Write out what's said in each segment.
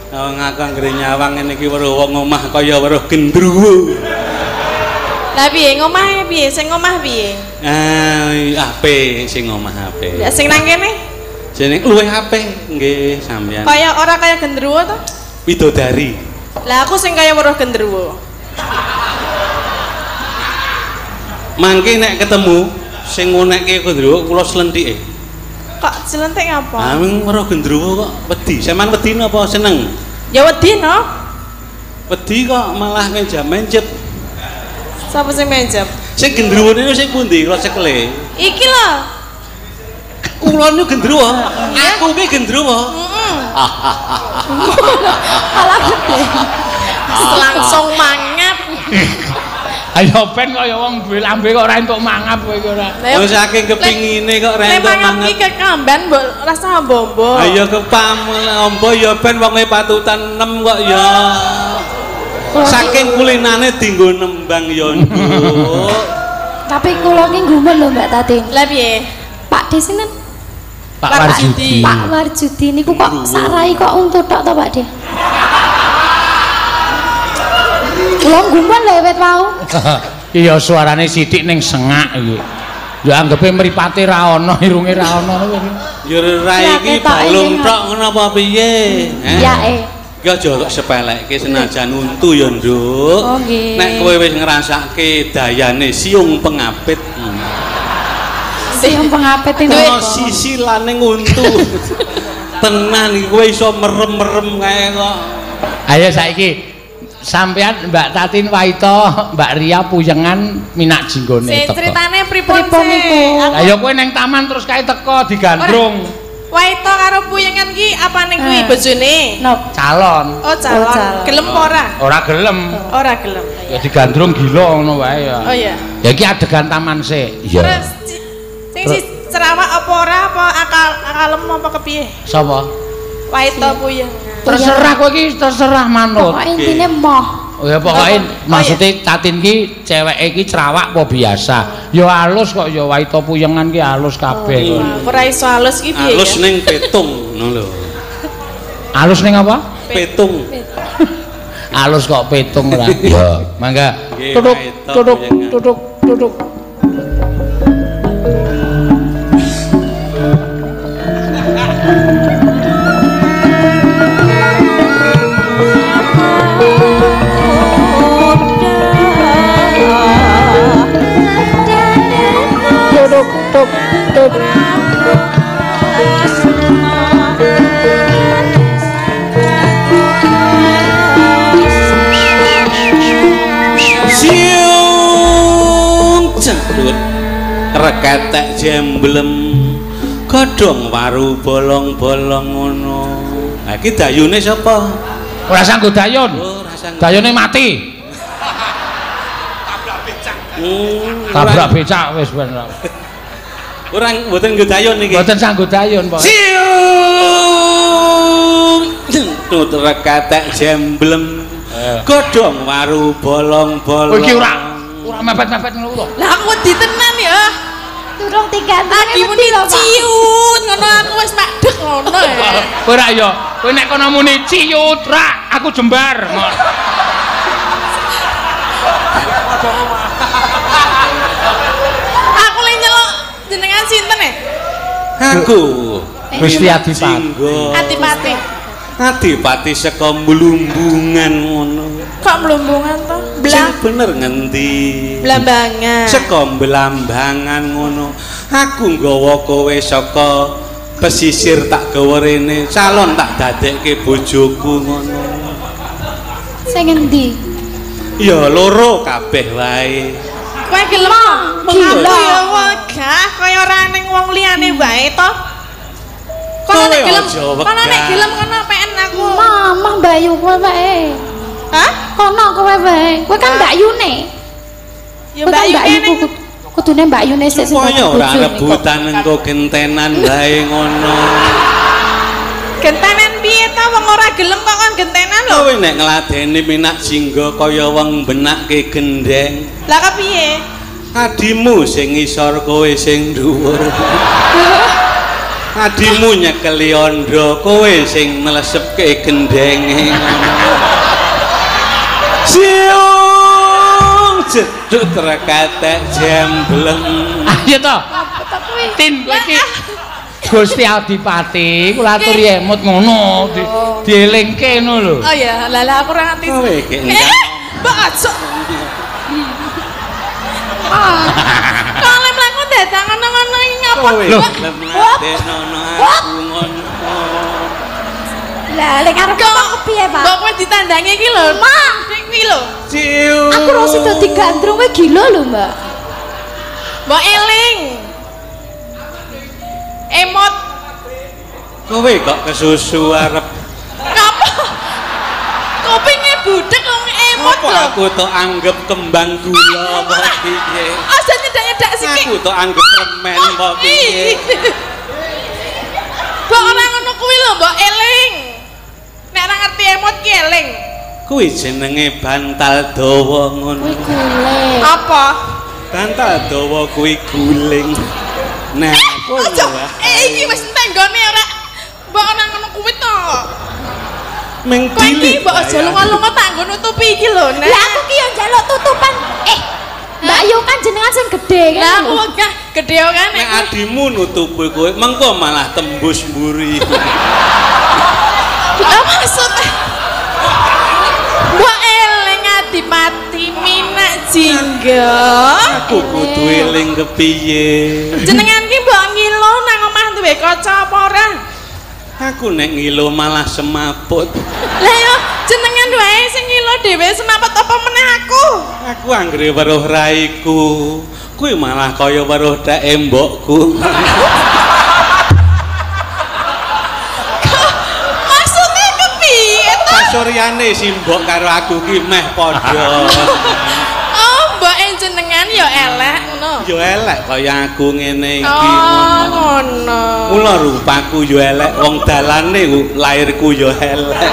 Oh, ngaku anggere nyawang ngene iki weruh wong omah kaya weruh gendruwo. Lah piye ngomahe piye? Sing omah piye? Ah, apik sing omah apik. Ya sing nang kene? Sing luwih apik nggih sampeyan. Kaya ora kaya gendruwo to? Widodari. Lah aku sing kaya weruh gendruwo. Mangke nek ketemu sing ngunekke gendruwo kula slentike. Kok slentik ngapa? Ah, weruh gendruwo kok wedi. Sampeyan wedi napa seneng? Ya wedi no. Wedi kok malah menjam-menjep. Sapa sing menjep? Sing gendruwo niku sing pundi kula cekle? Iki lho. Kula niku gendruwo. Aku ki gendruwo. Heeh. Alah gede. Langsung mangap. Ayo ben kaya wong duwe lambe kok ora entuk mangap kowe iki ora. Wong saking kepingine kok ora entuk mangap. Mangap iki kekamban mbok rasa ombo. Ayo kepam ombo ya ben wonge patutan 6 kok ya. Saking kulinane dienggo nembang ya nduk. Tapi kula ki gumun lho Mbak Tatin. Lah piye? Pak De sinten? Pak Warjudi. Pak Warjudi niku kok sarai kok untu tok to Pak De? Kula gumun lho wit wau. Iya suarane sithik ning sengak iki. Ya anggepe mripate ra ono, irunge ra ono. Ya rai iki balung tok ngono apa piye? Ya Iki aja kok sepelekke senajan untu ya nduk. Oh, nek kowe wis ngrasake dayane siung pengapit. Siung pengapit itu ono sisi laning untu. Tenan iki kowe iso merem-merem kae kok. Ayo saiki sampean Mbak Tatin Waito, Mbak Ria puyengan minak jinggone teko. Critane pripun niku? Lah ya kowe neng taman terus kae teko digandrung. Waito karo puyengan ki apane kuwi bojone? Calon. Oh, calon. Gelem apa ora? Ora gelem. Ora gelem. Ya digandrung gila ngono wae ya. Oh iya. Ya iki adegan taman sik. Iya. Terus sing si cerawak apa ora apa akal akalem apa kepiye? Sapa? Waito puyengan. Terserah kowe iki terserah manut. Pokoke intine moh. Oh ya pokoke maksude Tatin ki ceweke iki cerawak apa biasa. Ya halus kok ya Waito puyengan ki halus kabeh. Aku ora iso halus ki piye ya? Halus ning petung ngono lho. Halus ning apa? Petung. Halus kok petung ora. Ya, mangga. Tutuk tutuk tutuk tutuk. Tuk tuk. Siung cendut reketek jemblem godhong waru bolong-bolong ngono. Ha iki dayune sapa? Ora sanggup dayun. Oh, ora sanggup. Dayune mati. Tabrak becak. Tabrak becak wis bener. Ora mboten nggo dayun niki. Mboten sanggup dayun pokoke. Siung cendut reketek jemblem godhong waru bolong-bolong. Iki ora mepet-mepet ngono to. Lah aku wedi tenan ya. Durung digandrunge wedi lho Pak. Ciut ngono aku wis madeg ngono ya. Kowe ora ya, kowe nek kono muni ciut rak aku jembar. Aku le nyeluk jenengan sinten e? Aku Gusti Adipati. Adipati. Adipati saka mlumbungan ngono. Kok mlumbungan to? Sing bener ngendi? Blambangan. Saka Blambangan ngono. Aku nggawa kowe saka pesisir tak gawa rene, calon tak dadekke bojoku ngono. Sing ngendi? Ya loro kabeh wae. Kowe gelem? Aku ya wegah kaya ora ning wong liyane wae to. Kono nek gelem, kono nek gelem kono PN aku. Mamah Bayu kowe wae. Hah? Kono kowe wae. Kowe kan Mbakyune. Ya Mbakyune kudune Mbakyune sik sing dadi bojone. Ora rebutan engko gentenan wae ngono. Gentenan piye to wong ora gelem kok kon gentenan lho. Kowe nek ngladeni minak jingga kaya wong benakke gendeng. Lah kepiye? Adimu sing ngisor kowe sing dhuwur. Adimu nyekeli andha kowe sing mlesepke gendenge ngono. Siung jeduk trekatek jembleng. Ayo to. Tin kowe iki Gusti Adipati kula aturi emut ngono dielingke ngono lho. Oh iya, lah lah aku ora ngerti. Kowe iki mbok aja. Kok le mlaku dadak ngono-ngono iki ngapa? Kowe gelem ngladenono aku ngono. Lah lek arep ngomong kepiye, Pak? Mbok kowe ditandangi iki lho. Mak, iki lho. Ciu. Aku ora sida digandrung kowe gila lho, Mbak. Mbok eling. Emot. Kowe kok kesusu arep ngapa? Kupinge budhek wong emot lho. Aku tok anggap kembang gula apa piye? Aja nyedak-nyedak sithik. Aku tok anggap remen apa piye? Mbok ora ngono kuwi lho, mbok eling. Nek ora ngerti emot ki eling. Kuwi jenenge bantal dawa ngono. Kuwi guling. Apa? Bantal dawa kuwi guling. Nah, iki wis entek nggone ora. Mbok ora ngono kuwi to. Meng kowe iki mbok aja lunga-lunga tak nggo nutupi iki lho, Nek. Lah aku ki yo njaluk tutupan. Mbak Yu kan jenengan sing gedhe kan. Lah aku wegah gedhe kan nek adimu nutupi kowe mengko malah tembus mburi. Lah maksud mbok eling Adipati Minak Jingga. Aku kudu eling kepiye? Jenengan ki mbok ngilo nang omah duwe kaca apa ora? Aku nek ngilo malah semaput. Lah yo jenengan wae sing ngilo dhewe semaput apa meneh aku? Aku anggere weruh raiku, kuwi malah kaya weruh teke mbokku. Maksudnya kepiye to? Pasuryane si mbok karo aku ki meh padha. Oh, mboke jenengan ya elek ngono. Ya elek kaya aku ngene iki. Oh, ngono. Mula rupaku ya elek, wong dalane lairku ya elek.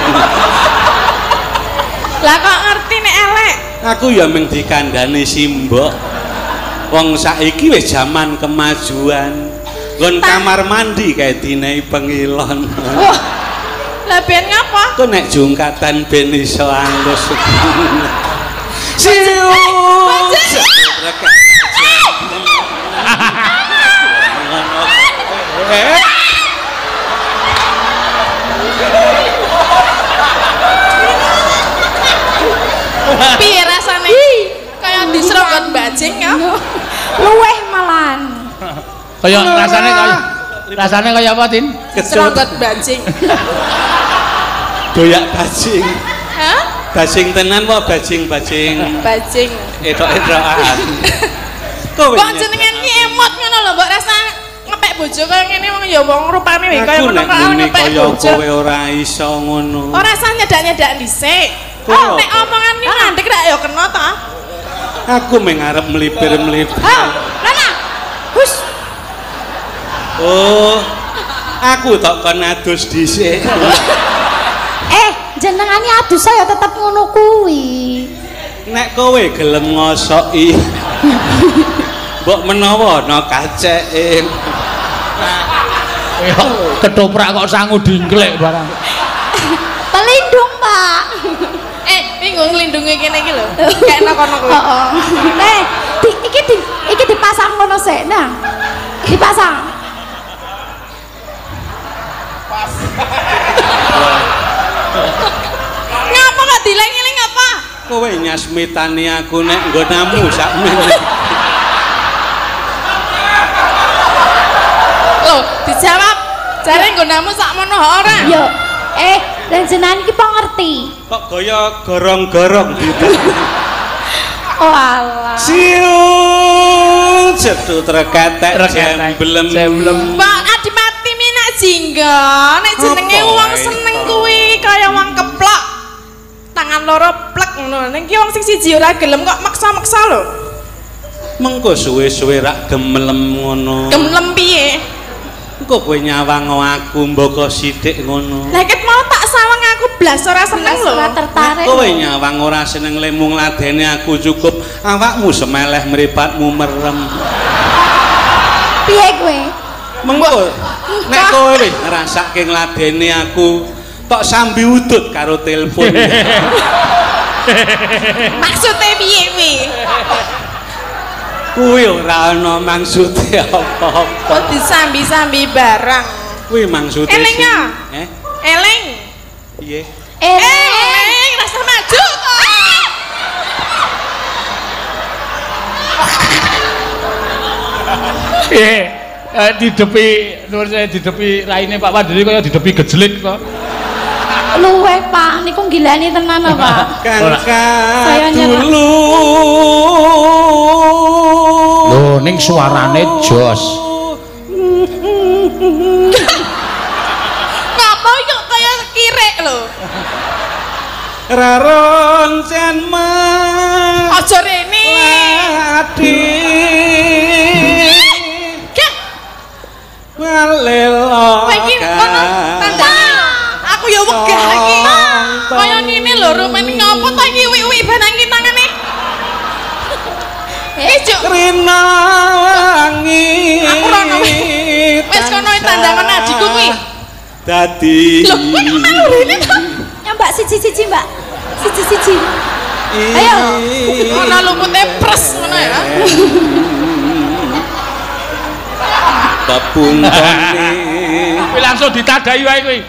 Lah kok ngerti nek elek? Aku ya mung dikandhani si mbok. Wong saiki wis jaman kemajuan. Nggon kamar mandi kae dinehi pengilon. Wah. Lah ben ngapa? Kok nek jungkatan ben iso alus. Siu. Piye rasane? Kaya diserobot bajing ya. Luweh malahan. Kaya rasane kaya apa, Tin? Diserobot bajing. Doyak bajing. Hah? Bajing tenan apa bajing-bajing? Bajing. Etok-etokan. Kok jenengan ki emot ngono lho, mbok rasa ngepek bojo kaya ngene wong ya wong rupane wae kaya ngono kok ngepek bojo. Kowe ora iso ngono. Ora usah nyedak-nyedak dhisik. Oh, nek omongan ki mandek rak ya kena ta. Aku meng arep mlipir-mlipir. Ha, Nana. Hus. Oh. Aku tok kon adus dhisik. Jenengane adus saya tetep ngono kuwi. Nek kowe gelem ngosoki. Mbok menawa ana kaceke. Ketoprak kok sangu dingklek barang. Pelindung, Pak. Iki nggo nglindungi kene iki lho. Kekno kono kuwi. Heeh. Iki dipasang ngono sik. Nah. Dipasang. Pas. Ngapa kok dileng-eling apa? Kowe nyasmitani aku nek nggonamu sakmene. Loh, dijawab. Jare nggonamu sakmono ora? Yo, lan jenengan iki po ngerti. Kok gaya gorong-gorong gitu. Oh alah. Siu jedut rekatek jemblem. Mbak Adipati Minak Jingga, nek jenenge wong seneng kuwi kaya wong keplok. Tangan loro plek ngono. Ning ki wong sing siji ora gelem kok maksa-maksa lho. Mengko suwe-suwe rak gemelem ngono. Gemelem piye? Engko kowe nyawang aku mboko sithik ngono. Lah ket mau tak sawang aku blas ora seneng lho. Ora tertarik. Kowe nyawang ora seneng lemu ngladeni aku cukup awakmu semeleh mripatmu merem. Piye kowe? Mengko nek kowe wis ngrasake ngladeni aku, tok sambi udut karo telepon. Maksude piye kuwi? Kuwi ora ana maksude apa-apa. Kok disambi-sambi barang. Kuwi maksude. Eling ya? Eh? Eling. Piye? Eling, rasa maju kok. Didepi nuwun saya didepi raine Pak Wandiri kaya didepi gejlik to. Luweh Pak, niku gilani tenan apa, Pak? Kang dulu. Lho ning suarane jos. Ngapa kok kaya kirek lho? Raroncen mah. Aja rene. Adi. Walelo. Kowe iki kono tandane. Aku ya wegah iki. Kaya ngene lho rupane ngopo ta iki wik-wik barang iki tangane. Eh, Cuk. Rina wangi. Aku rono. Wis kono tandangan adikku kuwi. Dadi. Lho, kowe kok melu rene to? Ya Mbak siji-siji, Mbak. Siji-siji. Ayo. Ono lumute pres ngono ya. Pepuntone. Kuwi langsung ditadai wae kuwi.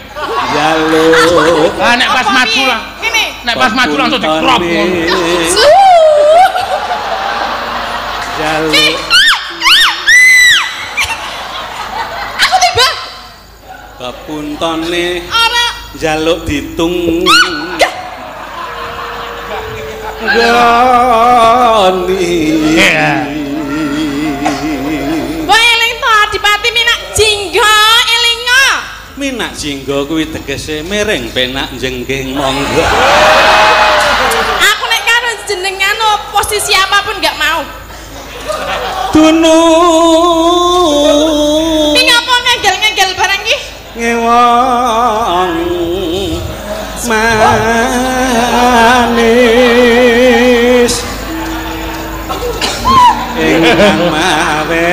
Jaluk. Ah nek pas maju lah. Ngene. Nek pas maju langsung dikrop ngono. Jaluk. Aku tiba. Pepuntone. Ora jaluk ditung. Goni. Wah eling to Adipati Minak Jingga elinga. Minak Jingga kuwi tegese miring penak jengging monggo. Aku nek karo jenengan posisi apapun gak mau. Dunu. Iki ngapa ngegel-ngegel barang iki? Ngewong manis ingkang mawe.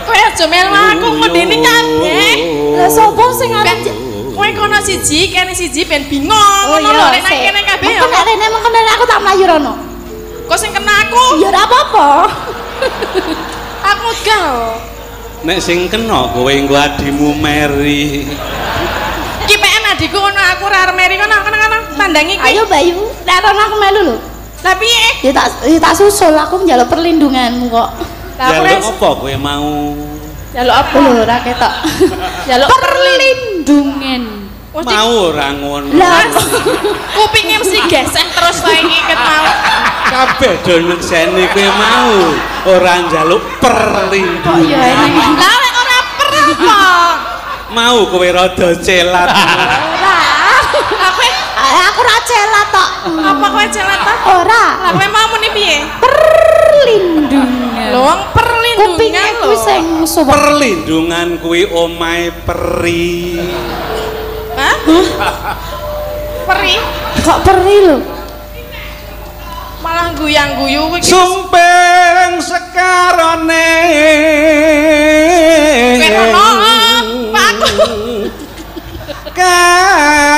Kowe aja melu aku ngundeni kabeh. Lah sapa sing arep kowe kono siji, kene siji ben bingung ngono lho nek kene kabeh ya. Mengko nek rene mengko nek aku tak mlayu rono. Kok sing kena aku? Ya ora apa-apa. Aku gak. Nek sing kena kowe nggo adimu meri. Iki PN adikku ngono aku ora arep meri kono kono tandangi kuwi. Ayo Bayu, nek rono aku melu lho. Lah piye? Ya tak susul aku njaluk perlindunganmu kok. Lah aku njaluk apa kowe mau? Njaluk apa? Lho ora ketok. Njaluk perlindungan. Mau ora ngono. Lah kupinge mesti gesek terus ta iki ket mau. Kabeh do nekseni kowe mau ora njaluk perlindungan. Lah nek ora per apa? Mau kowe rada celat. Ora. Aku ora celat tok. Apa kowe celat ta? Ora. Lah kowe mau muni piye? Perlindungan. Lho wong perlindungan kupinge kuwi sing suwek. Perlindungan kuwi omahe peri. Hah? Peri? Kok peri lho? Malah guyang-guyu kuwi. Sumpeng sekarone. Kowe rono, Pak aku. Kama.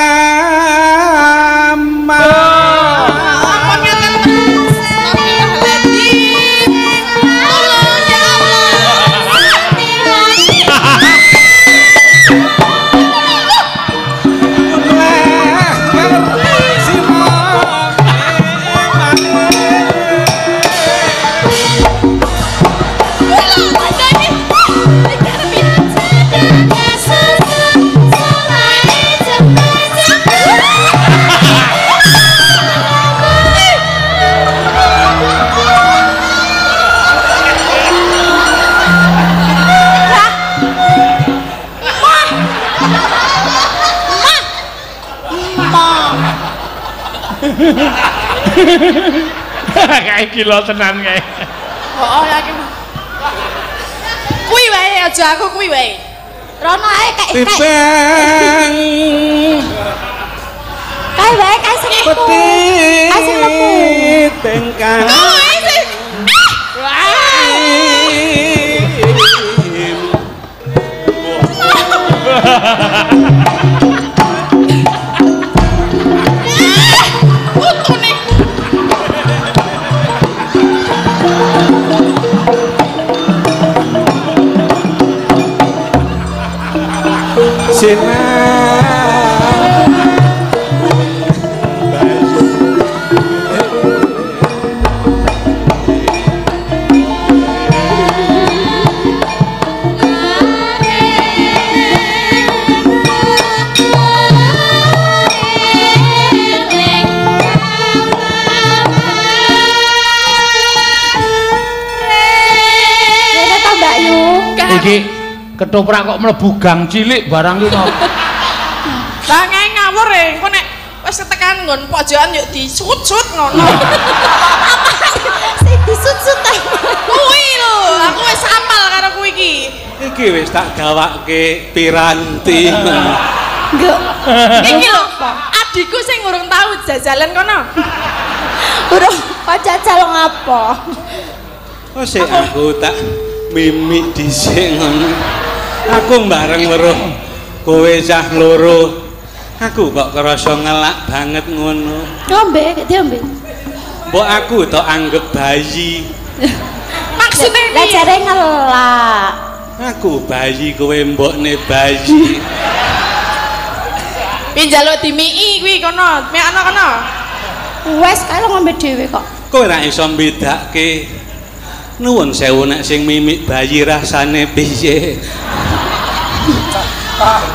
Apa ngeten? Astagfirullahaladzim. Tolong ya Allah. Kayak gila tenan kae. Oh, yakin. Kuwi wae aja aku kuwi wae. Rono ae kae kae. Tibang. Kae wae kae sing lemu. Kae sing lemu. Tengkang. Kowe sing Utune. Iki ketoprak kok mlebu gang cilik barang iki to. Lah ngawur e, engko nek wis ketekan nggon pojokan yo disut-sut ngono. Sing disut-sut ta. Kuwi lho, aku wis apal karo kuwi iki. Iki wis tak gawake piranti. Enggak. Iki lho, adikku sing urung tau jajalan kono. Urung kok jajal ngapa? Oh sik aku tak mimik dhisik ngono. Aku bareng weruh kowe cah loro. Aku kok kerasa ngelak banget ngono. Ngombe, diombe. Mbok aku tok anggap bayi. Maksudnya piye? Lah jare ngelak. Aku bayi kowe mbokne bayi. Piye njaluk dimiki kuwi kono, mekno kono. Wes kae ngombe dhewe kok. Kowe ora iso mbedake. Nuwun sewu nek sing mimik bayi rasane piye?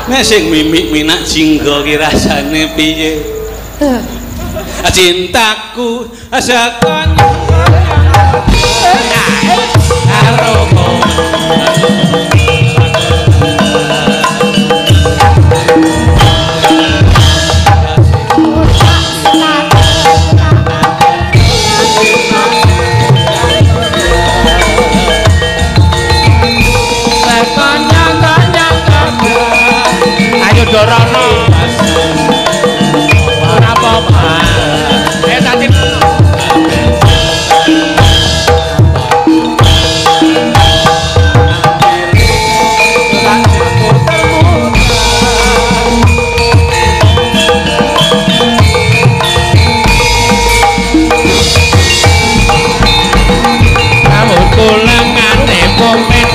Nek sing mimik minak jingga ki rasane piye? Cintaku sekon karo kowe. Ayo dorono. Ora apa-apa. Tadi kamu tulangane pomen.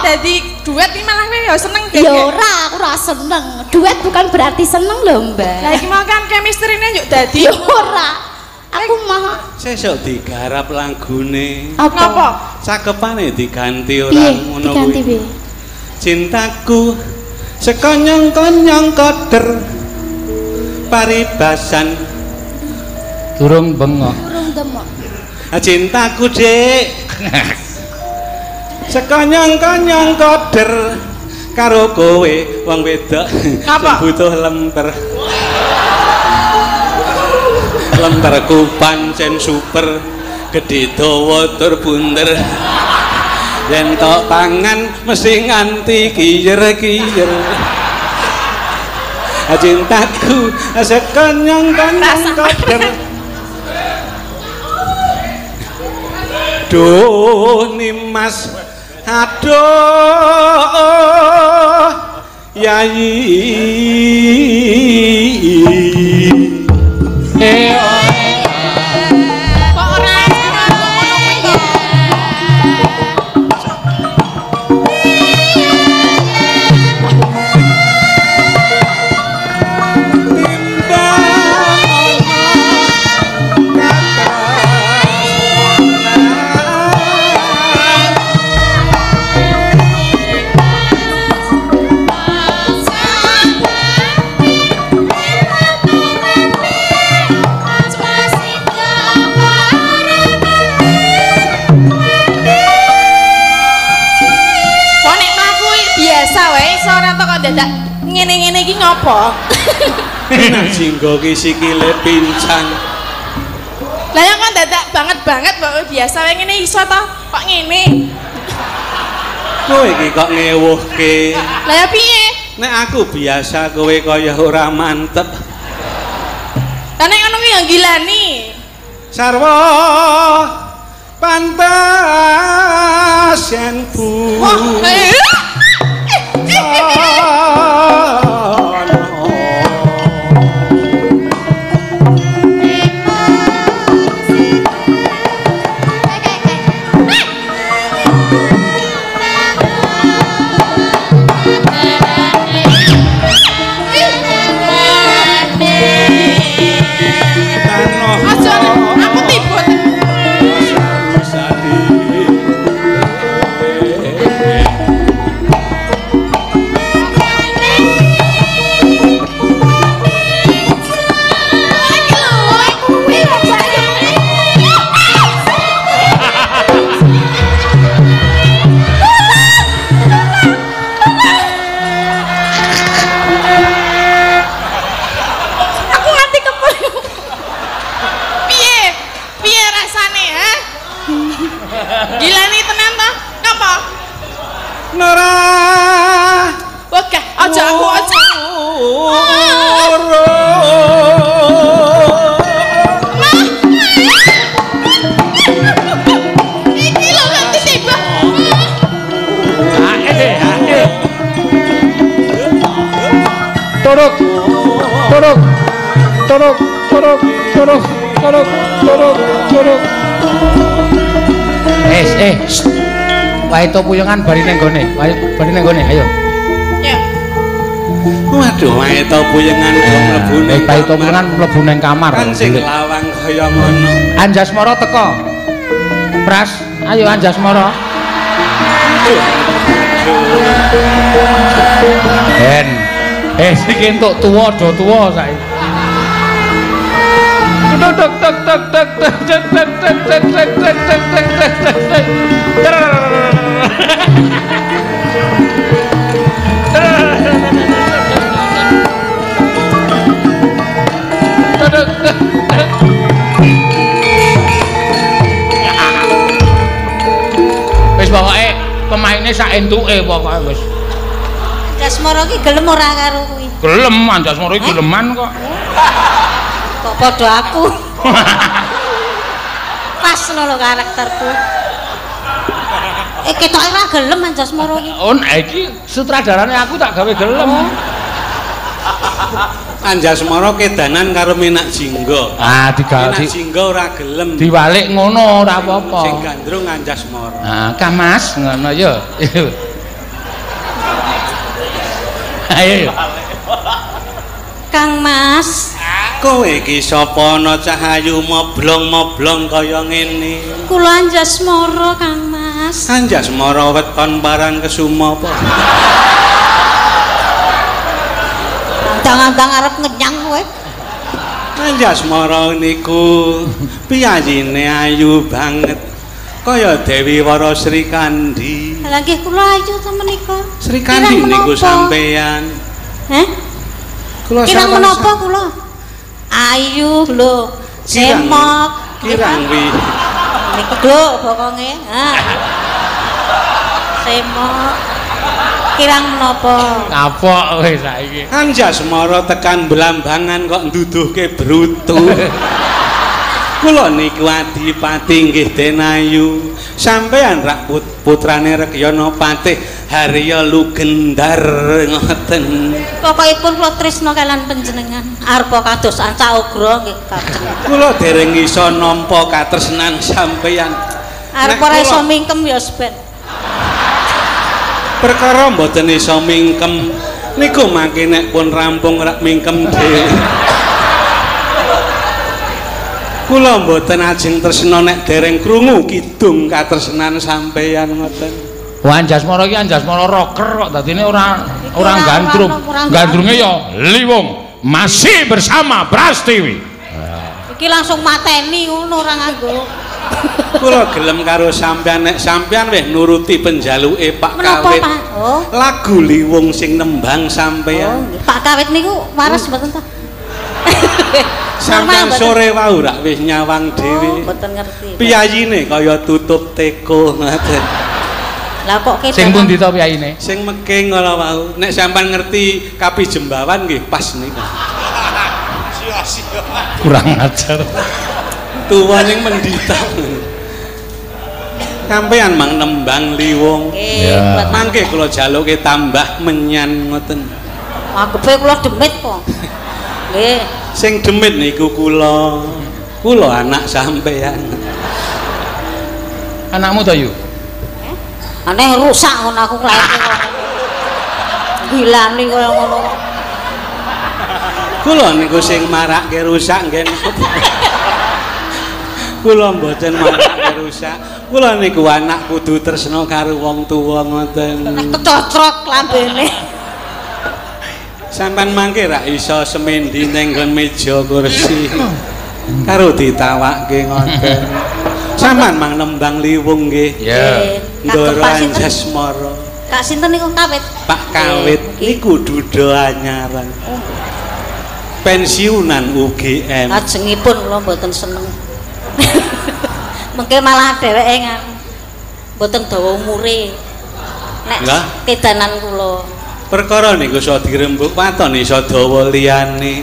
Dadi duet iki malah kowe ya seneng deh. Ya ora, aku ora seneng. Duet bukan berarti seneng lho, Mbak. Lah iki mau kan chemistry-ne yuk dadi. Ya ora. Aku mah sesuk digarap lagune. Apa? Cakepane diganti ora ngono kuwi. Cintaku sekonyong-konyong koder paribasan durung bengok. Durung demok. Cintaku, Dik. Sekonyong-konyong koder karo kowe wong wedok butuh lemper. Lemperku pancen super gedhe dawa tur bunder. Yen tok pangan mesti nganti kiyer-kiyer. Cintaku sekonyong-konyong koder. Duh Nimas, aduh Yai. Kok ora ngono kuwi to? Biasa wae iso ora to kok dadak ngene-ngene iki ngopo? Minak Jingga ki sikile pincang. Lah ya kok dadak banget-banget kok biasa wae ngene iso to kok ngene. Kowe iki kok ngewuhke. Lah ya piye? Nek aku biasa kowe kaya ora mantep. Lah nek ngono kuwi ya gilani. Sarwa pantas yen bu. Wah, Waito puyengan bari ning gone, bari ning gone, ayo. Ya. Waduh, waito puyengan kok mlebu ning. Waito puyengan mlebu ning kamar. Kan sing lawang kaya ngono. Anjasmara teko. Pras, ayo Anjasmara. Ben. Siki entuk tuwa do tuwa saiki. Tok tok tok tok tok tok tok tok tok tok tok tok tok tok tok tok. Wis pokoke pemaine sak entuke pokoke wis. Anjasmara ki gelem ora karo kuwi? Gelem, Anjasmara ki geleman kok. Kok padha aku. Pas ngono karakterku. Ketoke ora gelem Anjasmara iki. Oh, iki sutradarane aku tak gawe gelem. Anjasmara kedanan karo Minak Jingga. Ah, digawe Minak Jingga ora gelem. Diwalik ngono ora apa-apa. Sing gandrung Anjasmara. Ah, Kang Mas ngono ya. Ayo. Kang Mas. Kowe iki sapa ana cahayu moblong-moblong kaya ngene? Kula Anjasmara, Kang Mas. Anjasmara weton parang kesuma apa? Andang-andang arep ngenyang kowe. Anjasmara niku piyayine ayu banget. Kaya Dewi Wara Sri Kandi. Lah nggih kula ayu to menika. Sri Kandi niku sampeyan. Heh? Kula kirang menapa kula? Ayu lho, semok, kirang wi. Niku lho bokonge. Ha. Semok. Kirang menapa? Kapok kowe saiki. Anjasmara tekan Blambangan kok nduduhke brutu. Kula niku adipati nggih Denayu. Sampeyan rak putrane Rekyana Patih Harya Lugendar ngoten. Pokokipun kula tresna kalian panjenengan. Arupa kados ancak ugra nggih kajeng. Kula dereng iso nampa katresnan sampeyan. Arupa ora iso mingkem ya ben. Perkara mboten iso mingkem niku mangke nek pun rampung rak mingkem dhewe. Kula mboten ajeng tresna nek dereng krungu kidung katresnan sampeyan ngoten. Wah, Anjasmara iki Anjasmara rocker kok dadine ora gandrung. Gandrunge ya Liwung masih bersama Prastiwi. Iki langsung mateni ngono ora nganggo. Kula gelem karo sampean nek sampean wis nuruti penjaluke Pak Menapa, Kawit. Pak? Oh. Lagu Liwung sing nembang Oh, sampean. nggih. Pak Kawit niku waras mboten ta? Sampean Normal mboten? sore wau rak wis nyawang dhewe. Oh, mboten ngerti. Piyayine kaya tutup teko ngoten. Lah kok kedanan? Sing pundi to piyayine? Sing meking kala wau. Nek sampean ngerti Kapi Jembawan nggih pas niku. Kurang ajar. Tuwa ning mendita. Sampean mang nembang Liwung. Nggih, Ya. kula Mangke kula jaluke tambah menyan ngoten. anggepe kula demit kok. Nggih. Sing demit niku kula. Kula anak sampean. Anakmu to, Yu? Aneh rusak ngono aku nglairke kok. Gilani kaya ngono. Kula niku sing marake rusak nggih. Kula mboten marake rusak. Kula niku anak kudu tresna karo wong tuwa ngoten. Kecocrok lambene. Sampean mangke rak iso semendi ning nggon meja kursi. Karo ditawakke ngoten. Sampean mang nembang Liwung nggih. Ya. Ndoro Kagem Pak sinten? Anjasmara. Kak sinten niku Kawit? Pak Kawit Nggih. niku duda anyaran. Pensiunan UGM. Kajengipun kula mboten seneng. Mengke malah dheweke nganu. Mboten dawa umure. Nek Lah? kedanan kula. Perkara niku iso dirembuk waton iso dawa liyane.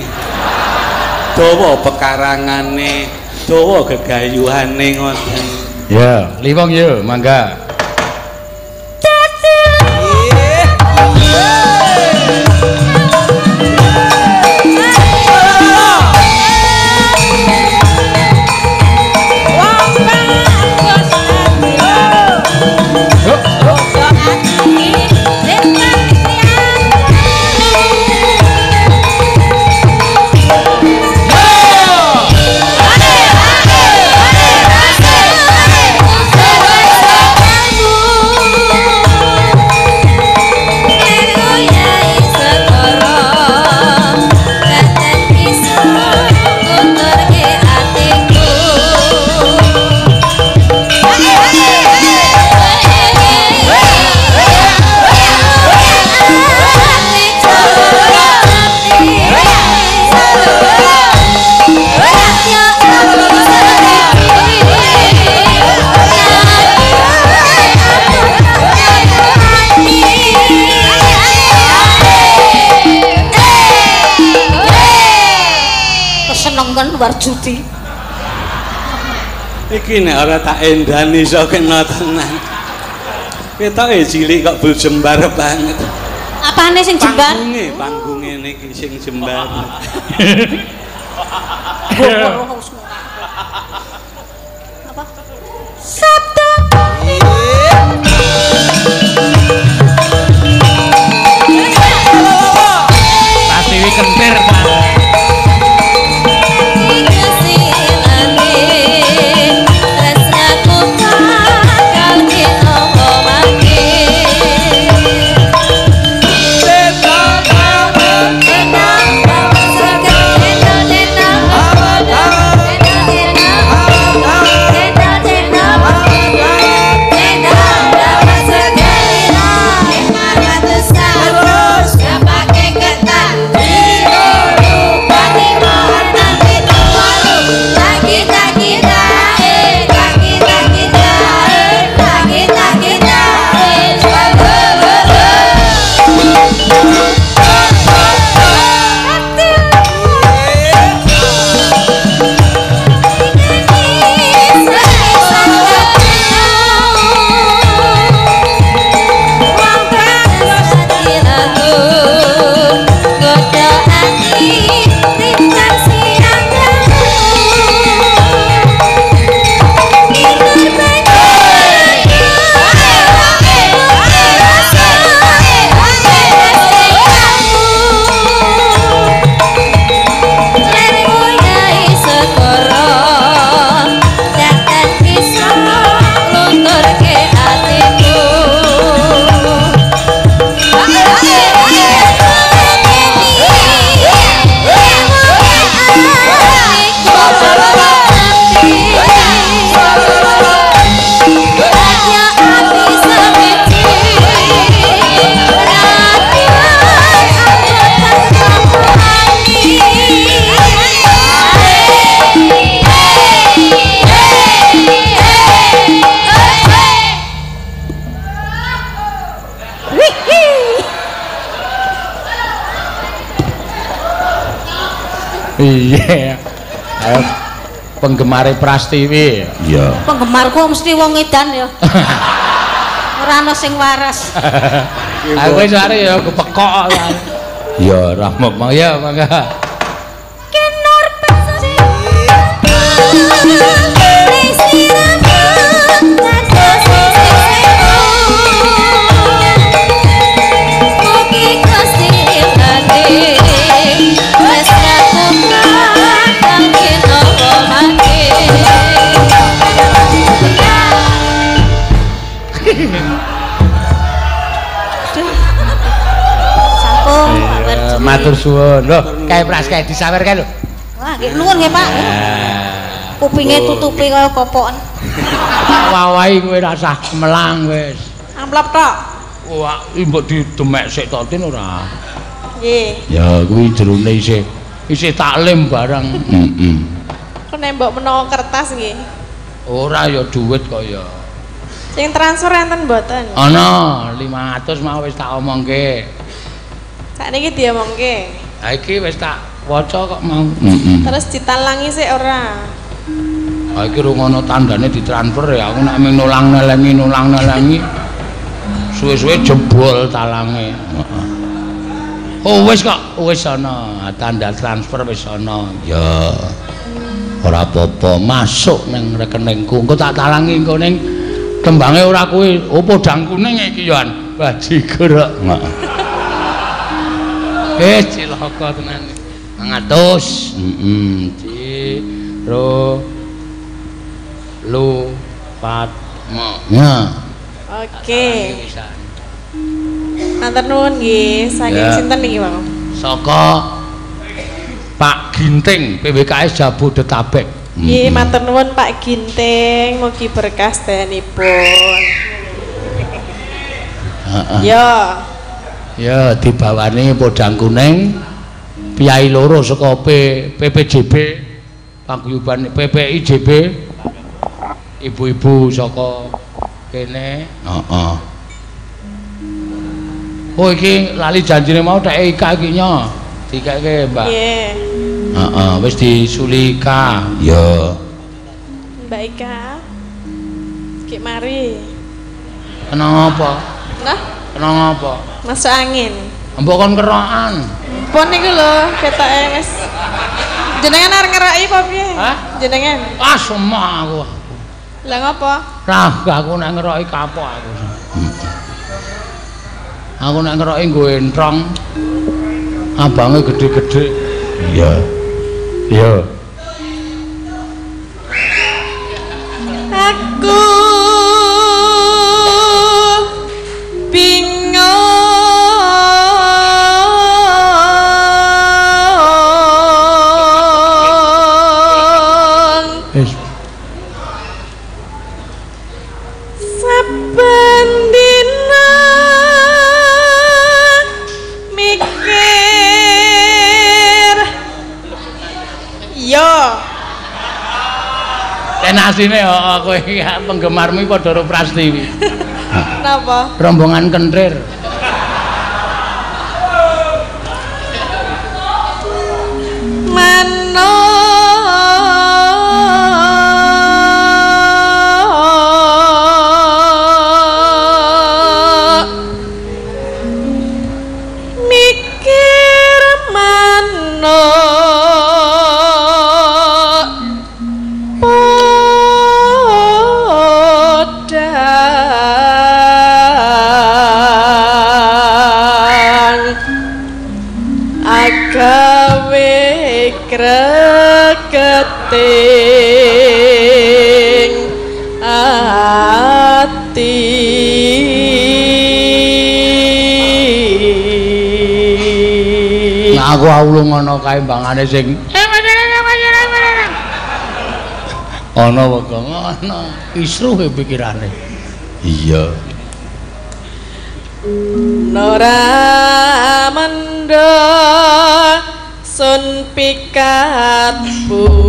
Dawa pekarangane, dawa gegayuhane ngoten. Ya, Liwung yo, mangga. Wong bagus Yuk, yuk. Kesenengan war judi. Iki nek ora tak endani iso kena tenan. Ketoke cilik kok bul jembar banget. Apane sing jembar? Panggunge, panggunge niki sing jembar. Apa? Sabda. Pratiwi kentir, Pak. Thank you. Iya. Ayo penggemare Prastiwi. Iya. Penggemarku mesti wong edan ya. Ora ana sing waras. Aku wis arep ya kepekok. Ya ora mong ya mangga. Kenor pesing. Matur suwun. Lho, kae Pras kae disawer kae lho. Wah, nggih nuwun nggih, Pak. Kupinge tutupi kaya kopoken. Wawahi kowe rasah melang wis. Amplop tok. Wah, mbok didemek sik to Tin ora? Nggih. Ya kuwi jerone isih isih taklim barang. Heeh. Kok nek mbok menawa kertas nggih. Ora ya duit kok ya. Sing transfer enten mboten? Ana, 500 mau wis tak omongke. Sakniki diomongke. Ha iki wis tak waca kok mau. Heeh. Terus ditalangi sik ora? Ha iki rungono tandane ditransfer ya aku nek mung nulang nelengi. Suwe-suwe jebol talange. Heeh. Oh wis kok, wis ana tanda transfer wis ana. Ya. Ora apa-apa, masuk ning rekeningku. Engko tak talangi engko ning tembange ora kuwi. Oh podang kuning iki yo an. Bajigur kok. Heeh. Cilaka tenan. 500. Heeh. Ci ro lu pat mo. Ya. Oke. Matur nuwun nggih. Saking sinten niki, Pak? Saka Pak Ginting, PWKS Jabodetabek. Nggih, matur nuwun Pak Ginting, mugi berkah sedayanipun. Heeh. Ya. Ya dibawani podang kuning piyai loro saka PPJB paguyuban PPIJB ibu-ibu saka kene. Heeh. Oh iki lali janjine mau tek Ika iki nyo. Dikeke Mbak. Nggih. Heeh, wis disuli Ika. Ya. Mbak Ika. Ki mari. Kena apa? Nah, kena apa? Masuk angin. Mbok kon kerokan. Pun niku lho, ketoke wis. Jenengan arep ngeroki apa piye? Hah? Jenengan. Ah, semua aku. Lah ngopo? Lah, aku nek ngeroki kapok aku. Aku nek ngeroki nggo entrong. Abange gede-gede. Iya. Iya. Aku bingung saben dina mikir yo tenasine kowe iki penggemarmu padha karo Prastiwi. Napa? Rombongan kentrir. Manuk mikir manuk agawe kreketing ati. Nah, aku aulung ana kae mbangane sing ana wegah ana kisruh pikirane. Iya. Nora mendho sun pikat bulute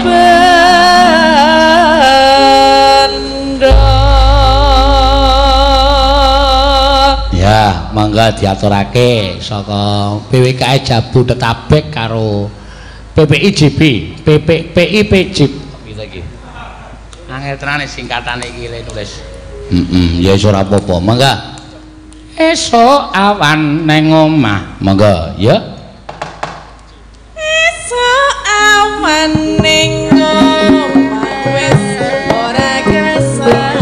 bendho. Ya, Monggo diaturake saka PWKS Jabodetabek karo PPIJB, PPPIPJ. Gitu iki. Angel tenane singkatane iki le nulis. Heeh, ya wis ora apa-apa. Monggo. Esuk awan neng omah. Monggo, ya. Esuk awan ning omah wis ora kesah.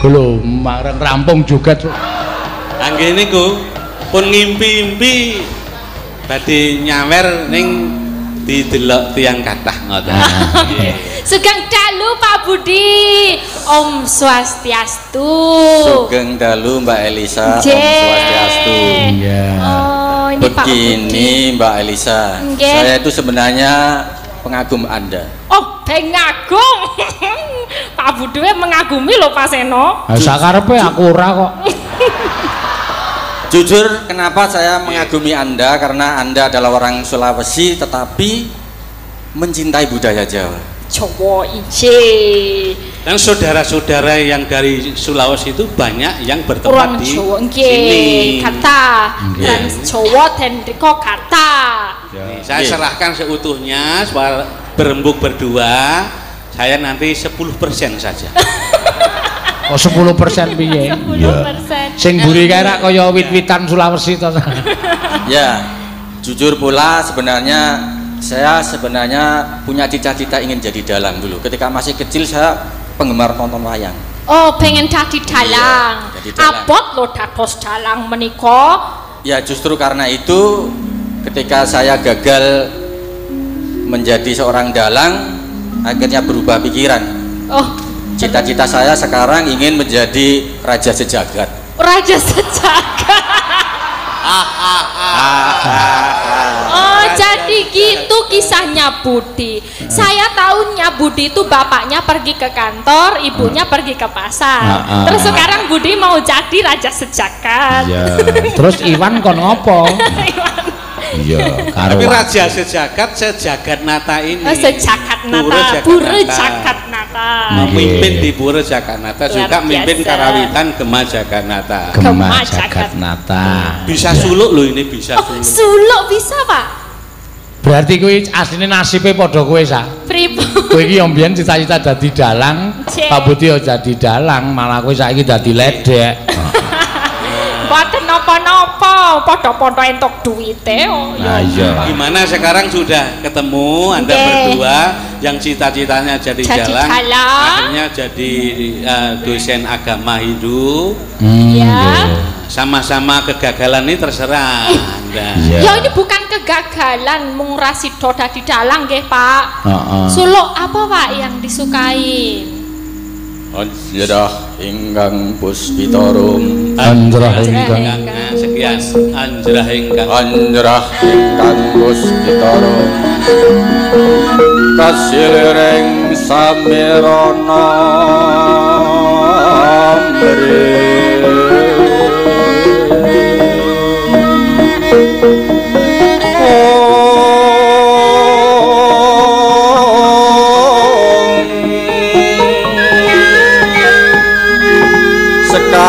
Lho, marang rampung juga. Angge niku pun ngimpi-impi Badhe nyawer ning didelok tiyang kathah ngoten. Sugeng dalu Pak Budi. Om Swastiastu. Sugeng dalu Mbak Elisa. Om Swastiastu. Iya. Oh, ini Pak Budi. Begini Mbak Elisa, saya itu sebenarnya pengagum Anda. Oh, pengagum. Pak Budi mengagumi lho Pak Seno. Ha sakarepe aku ora kok. Jujur, kenapa saya mengagumi Anda? Karena Anda adalah orang Sulawesi tetapi mencintai budaya Jawa. Jawa ije. Dan saudara-saudara yang dari Sulawesi itu banyak yang bertempat orang di Jawa sini. Kata dan Jawa dan riko kata. Nih, saya serahkan seutuhnya soal berembuk berdua. Saya nanti 10% saja. Oh 10% piye? 10%. Sing mburi kae rak kaya wit-witan Sulawesi to. Ya, jujur pula sebenarnya saya sebenarnya punya cita-cita ingin jadi dalang dulu. Ketika masih kecil saya penggemar nonton wayang. Oh, pengen jadi dalang. Iya, jadi dalang. Abot lho dados dalang menika. Ya, justru karena itu ketika saya gagal menjadi seorang dalang, akhirnya berubah pikiran. Oh. Cita-cita saya sekarang ingin menjadi raja sejagat. Raja sejagat. Oh, jadi gitu kisahnya Budi. Saya tahunya Budi itu bapaknya pergi ke kantor, ibunya pergi ke pasar. Terus sekarang Budi mau jadi raja sejagat. Iya. Terus Iwan kon ngopo? Iya, tapi raja sejagat sejagat nata ini. Oh, sejagat nata, Pura Jagatnata. Memimpin di Pura Jagatnata juga memimpin karawitan Gema Jagatnata. Gema Jagatnata. Bisa suluk loh ini, bisa suluk. Suluk bisa, Pak. Berarti kuwi asline nasibe padha kowe sa. Pripun? Kowe iki yo mbiyen cita-cita dadi dalang, Pak Budi yo jadi dalang, malah kowe saiki dadi ledek. Mboten napa-napa, padha-padha entuk duwite. Oh, nah, iya. Gimana sekarang sudah ketemu Anda berdua yang cita-citanya jadi dalang, akhirnya jadi dosen agama Hindu. Ya. Sama-sama kegagalan ini terserah Anda. Ya ini bukan kegagalan mung ra sida dadi dalang nggih, Pak. Suluk apa, Pak, yang disukai? Anjrah ingkang puspitarum. Anjrah ingkang sekian. Anjrah ingkang anjrah ingkang puspitarum. Kasiliring samirana amri. Sekar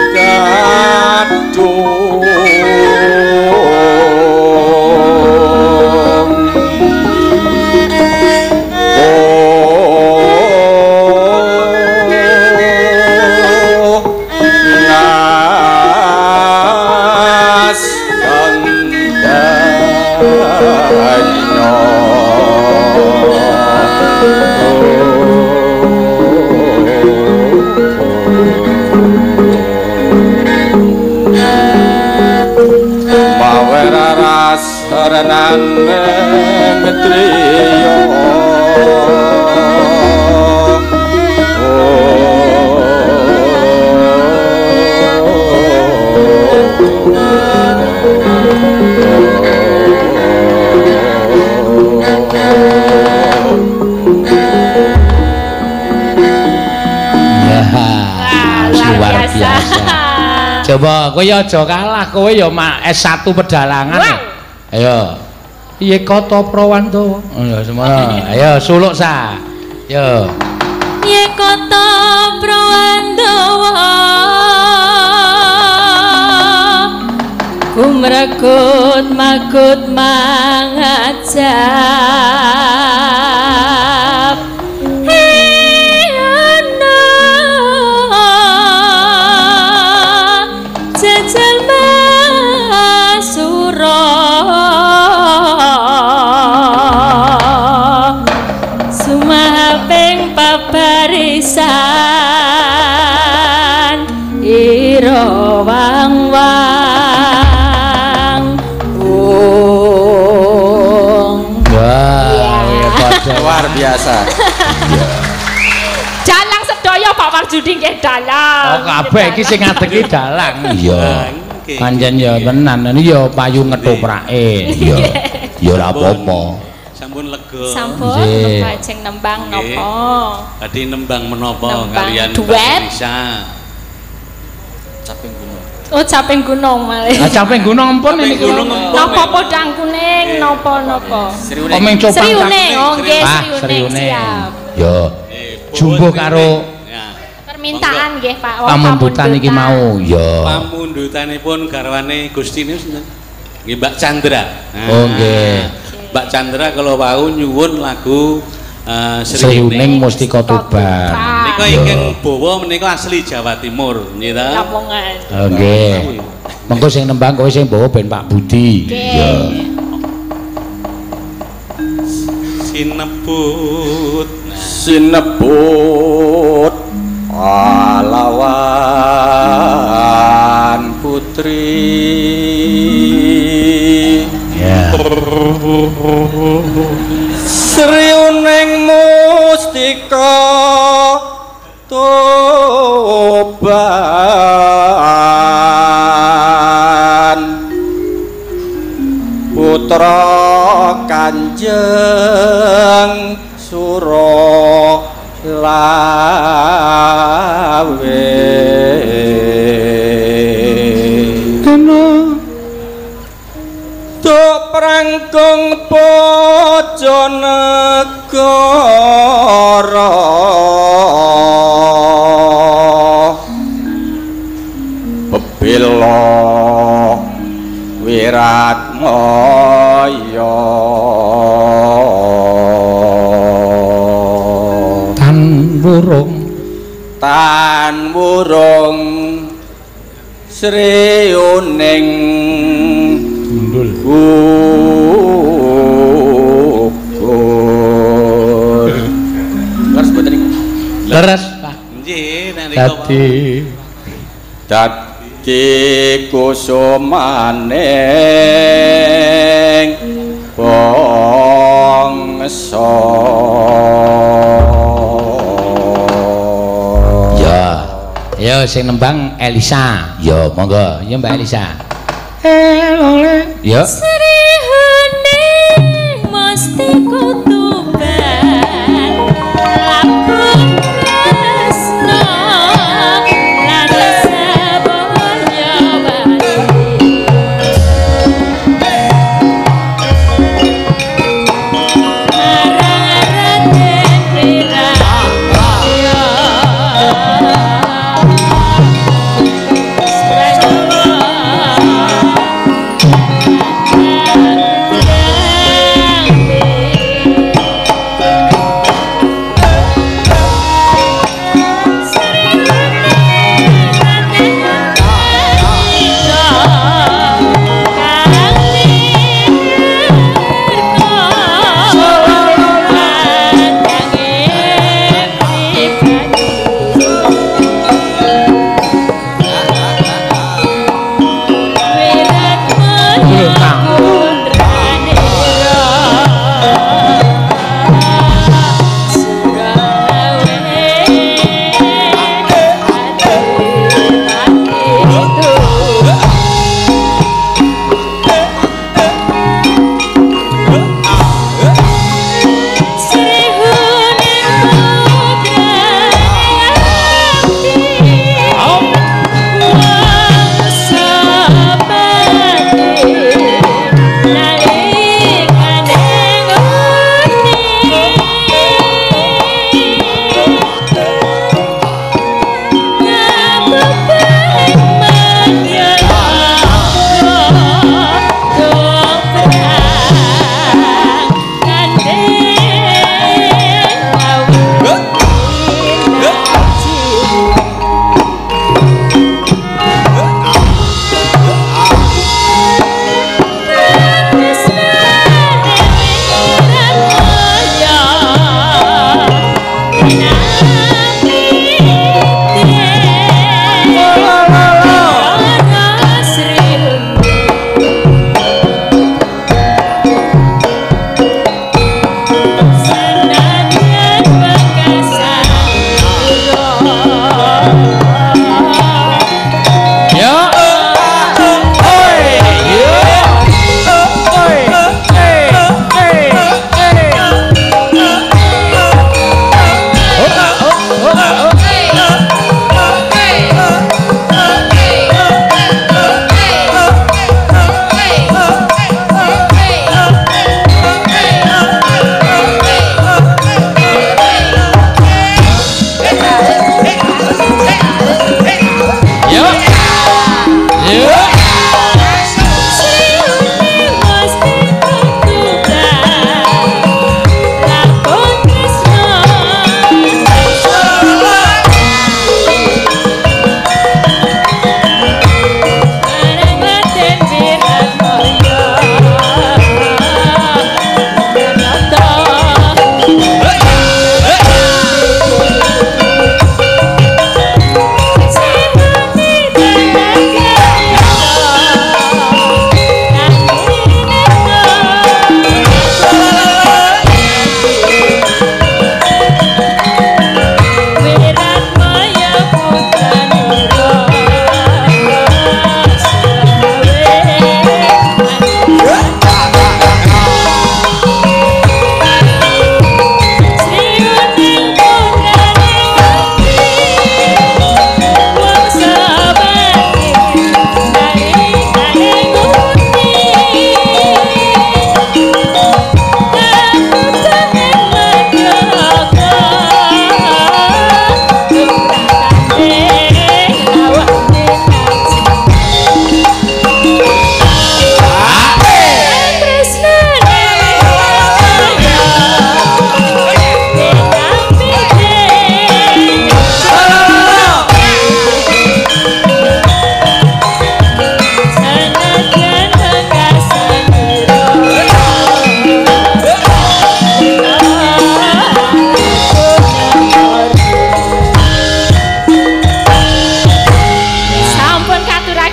gadung ngas kandanyo. Maweraras renane driya. Luar biasa. Coba kowe ya aja kalah, kowe ya S1 pedalangan. Ayo. Piye kata Prawanto? Oh ya semono. Ayo suluk sa. Yo. Piye kata Prawandawa kumregut magut mangajab. Jajal masura sumahaping pabarisan ira. biasa. Dalang sedaya Pak Warjudi nggih dalang. Oh kabeh iki sing ngadeg iki dalang. Iya. Pancen ya tenan ini ya payu ngetoprake. Iya. Ya ora apa-apa. Sampun lega. Sampun lajeng nembang napa? Tadi nembang menapa kalian duet? Caping gunung. Oh, caping gunung malih. Ah, caping gunung empun niku. Napa podang kuning napa-napa? Sri Uning. Oh nggih, Sri Uning siap. Ya. Jumbuh karo permintaan nggih Pak. Pamundutan iki mau ya. Pamundutanipun garwane Gusti niku sinten? Nggih Mbak Chandra. Oh nggih. Mbak Chandra kalau wau nyuwun lagu Sri Uning Mustika Tuban. Menika ingkang bawa menika asli Jawa Timur, nggih ta? Lamongan. Oh nggih. Mengko sing nembang kowe sing bawa ben Pak Budi. Ya. Sinebut sinebut pahlawan putri. Ya. Sri Uning Mustika Tuban putra Kanjeng Suro Lawe. Tuk prangkung Bojonegoro bebela Wiratmaya tan wurung tan wurung Sri Uning gundul gugur. Leres mboten niku? Leres Pak. Nggih, nalika dadi kusumaning bangsa. Ya. Ya sing nembang Elisa. Ya monggo. Ya Mbak Elisa. Ya. Sri Uning Mustika Tuban laku tresna lan sabaya wali marang Raden Wiraya.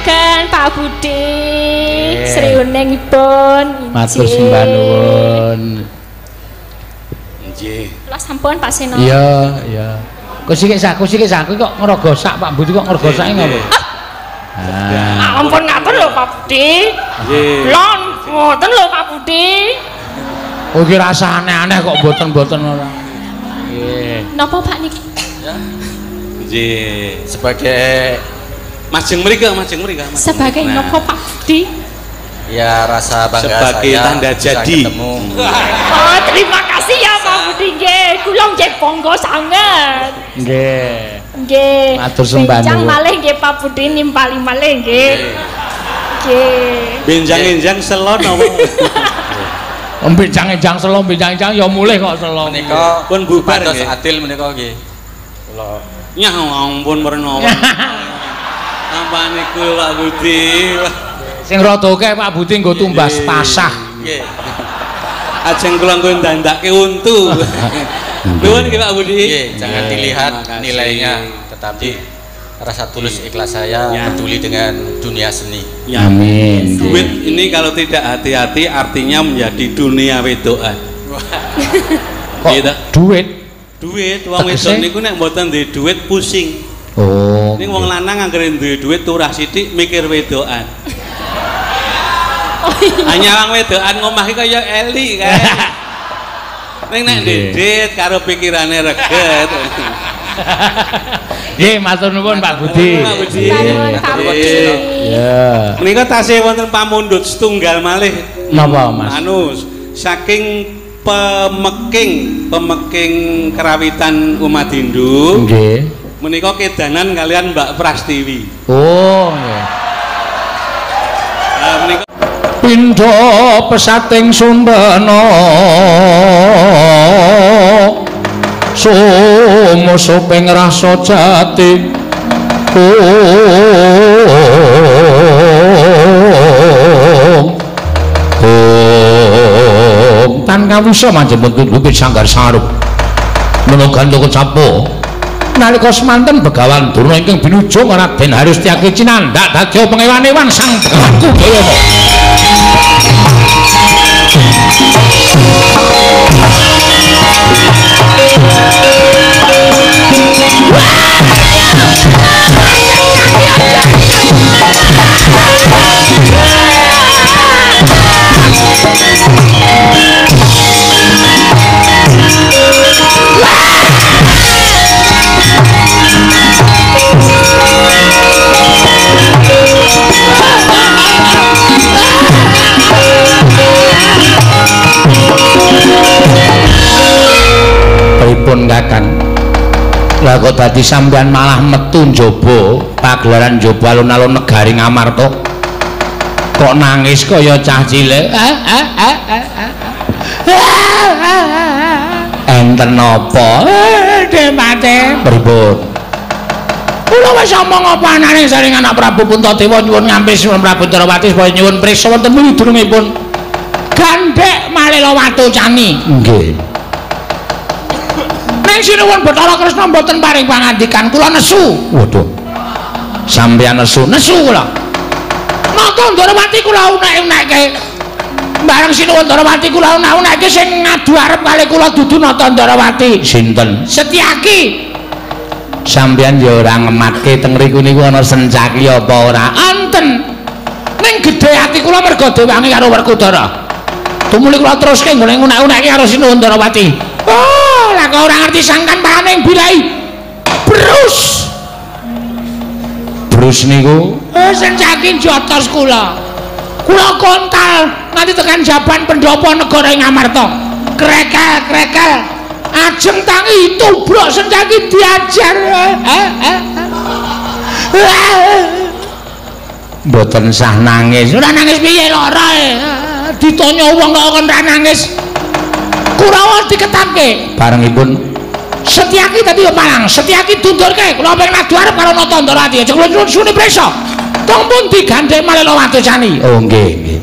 Sugeng Pak Budi. Sri uningipun. Matur sembah nuwun. Nggih. Kula sampun Pak Seno. Iya, iya. Kok sik saku kok ngrogosak Pak Budi kok ngrogosake ngopo? Ah, ampun ngaten lho Pak Budi. Nggih. Lho, ngoten lho Pak Budi. Oh iki rasa aneh-aneh kok mboten-mboten ora. Nggih. Napa Pak niki? Ya. Nggih. Sebagai majeng mriki, majeng mriki. Sebagai napa Pak Budi? Ya rasa bangga sebagai saya tanda jadi. Ketemu. Oh, terima kasih ya Pak Budi nggih. Kula nggih bangga sanget. Nggih. Nggih. Matur sembah nuwun. Benjang nuwun. malih nggih Pak Budi nimpali malih nggih. Nggih. Benjang-enjang selo napa? Benjang-enjang selo, benjang-enjang ya mulih kok selo. Menika pun bubar supados nggih. Adil menika nggih. Kula nyah ampun mernawa. Apa niku Pak Budi? Sing rada akeh Pak Budi nggo tumbas pasah. Nggih. Ajeng kula nggo ndandake untu. Nuwun nggih Pak Budi. Nggih, jangan dilihat nilainya, tetapi rasa tulus ikhlas saya peduli dengan dunia seni. Ya. Amin. Duit ini kalau tidak hati-hati artinya menjadi dunia wedokan. Kok duit? Duit wong wedok niku nek mboten duwe duit pusing. Oh. Ning wong lanang anggere duwe duit turah sithik mikir wedokan. Oh iya. Hanya wong wedokan ngomah iki kaya eli kae. Ning nek ndedit karo pikirane reget. Nggih, matur nuwun Pak Budi. Pak Budi. Pak Budi. Ya. Menika tasih wonten pamundhut setunggal malih. Napa, Mas? Anu saking pemeking kerawitan umat Hindu. Nggih. Menika kedanan kalian Mbak Prastiwi. Oh, nggih. Nah, menika pindha pesating sumbana sumusuping rasa jati ong tan kawisa manjemput lupit sanggar sarup menunggan toko capo nalika semanten Begawan Durna ingkang binujung Raden Harustyaki cinandhak dadi pengewan-ewan sang Begawan Kudayana. Pripun Kakang? Lah kok dadi sampean malah metu njaba pagelaran njaba alun-alun negari Ngamarta. Kok nangis kaya cah cilik? Enten napa? Demate pripun? Kula wis omong apa anane saring anak Prabu Puntadewa nyuwun ngampis Prabu Ndarawati supaya nyuwun prisa wonten midurungipun gandhek Malela Watu Cani. Nggih. Ning sinuwun Bathara Kresna mboten paring pangandikan, kula nesu. Waduh. Sampeyan nesu, nesu kula. Nata Ndarawati kula unek-unekke. Bareng sinuwun Ndarawati kula unek-unekke sing ngadu arep kalih kula dudu Nata Ndarawati. Sinten? Setyaki. Sampeyan ya ora ngematke teng mriku niku ana sencaki apa ora? Enten. Ning gedhe ati kula merga dewangi karo Werkudara. Tumuli kula teruske nggone unek-unekke karo sinuwun Ndarawati. Oh, lah kok ora ngerti sangkan paraning bilai. Brus. Brus niku sencaki jotos kula. Kula kontal nganti tekan jaban pendopo negara ing Ngamarta. Krekel-krekel. Ajeng tangi tubruk sencaki diajar. Mboten sah nangis. Ora nangis piye lara. Ditanya wong kok ora nangis. Kurawa diketapke. Barengipun Setyaki tadi yo palang, Setyaki dundurke. Kula pengen adu arep karo Nata Ndarawati. Aja kula nyuwun suni prisa. Tong pundi gandhe Malela Watu Cani? Oh nggih, nggih.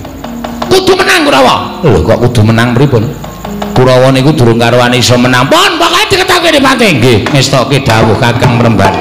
Kudu menang Kurawa. Lho kok kudu menang pripun? Kurawa niku durung karuan iso menang. Pun pokoke diketapke Depati. Nggih, ngestokke dawuh Kakang Mremban.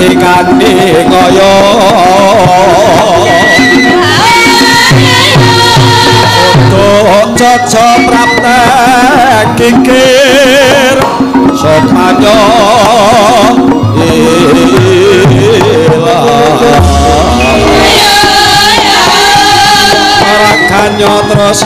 Pangandikane kaya untuk caca praptek kikir sopanya ilang rakanyo terus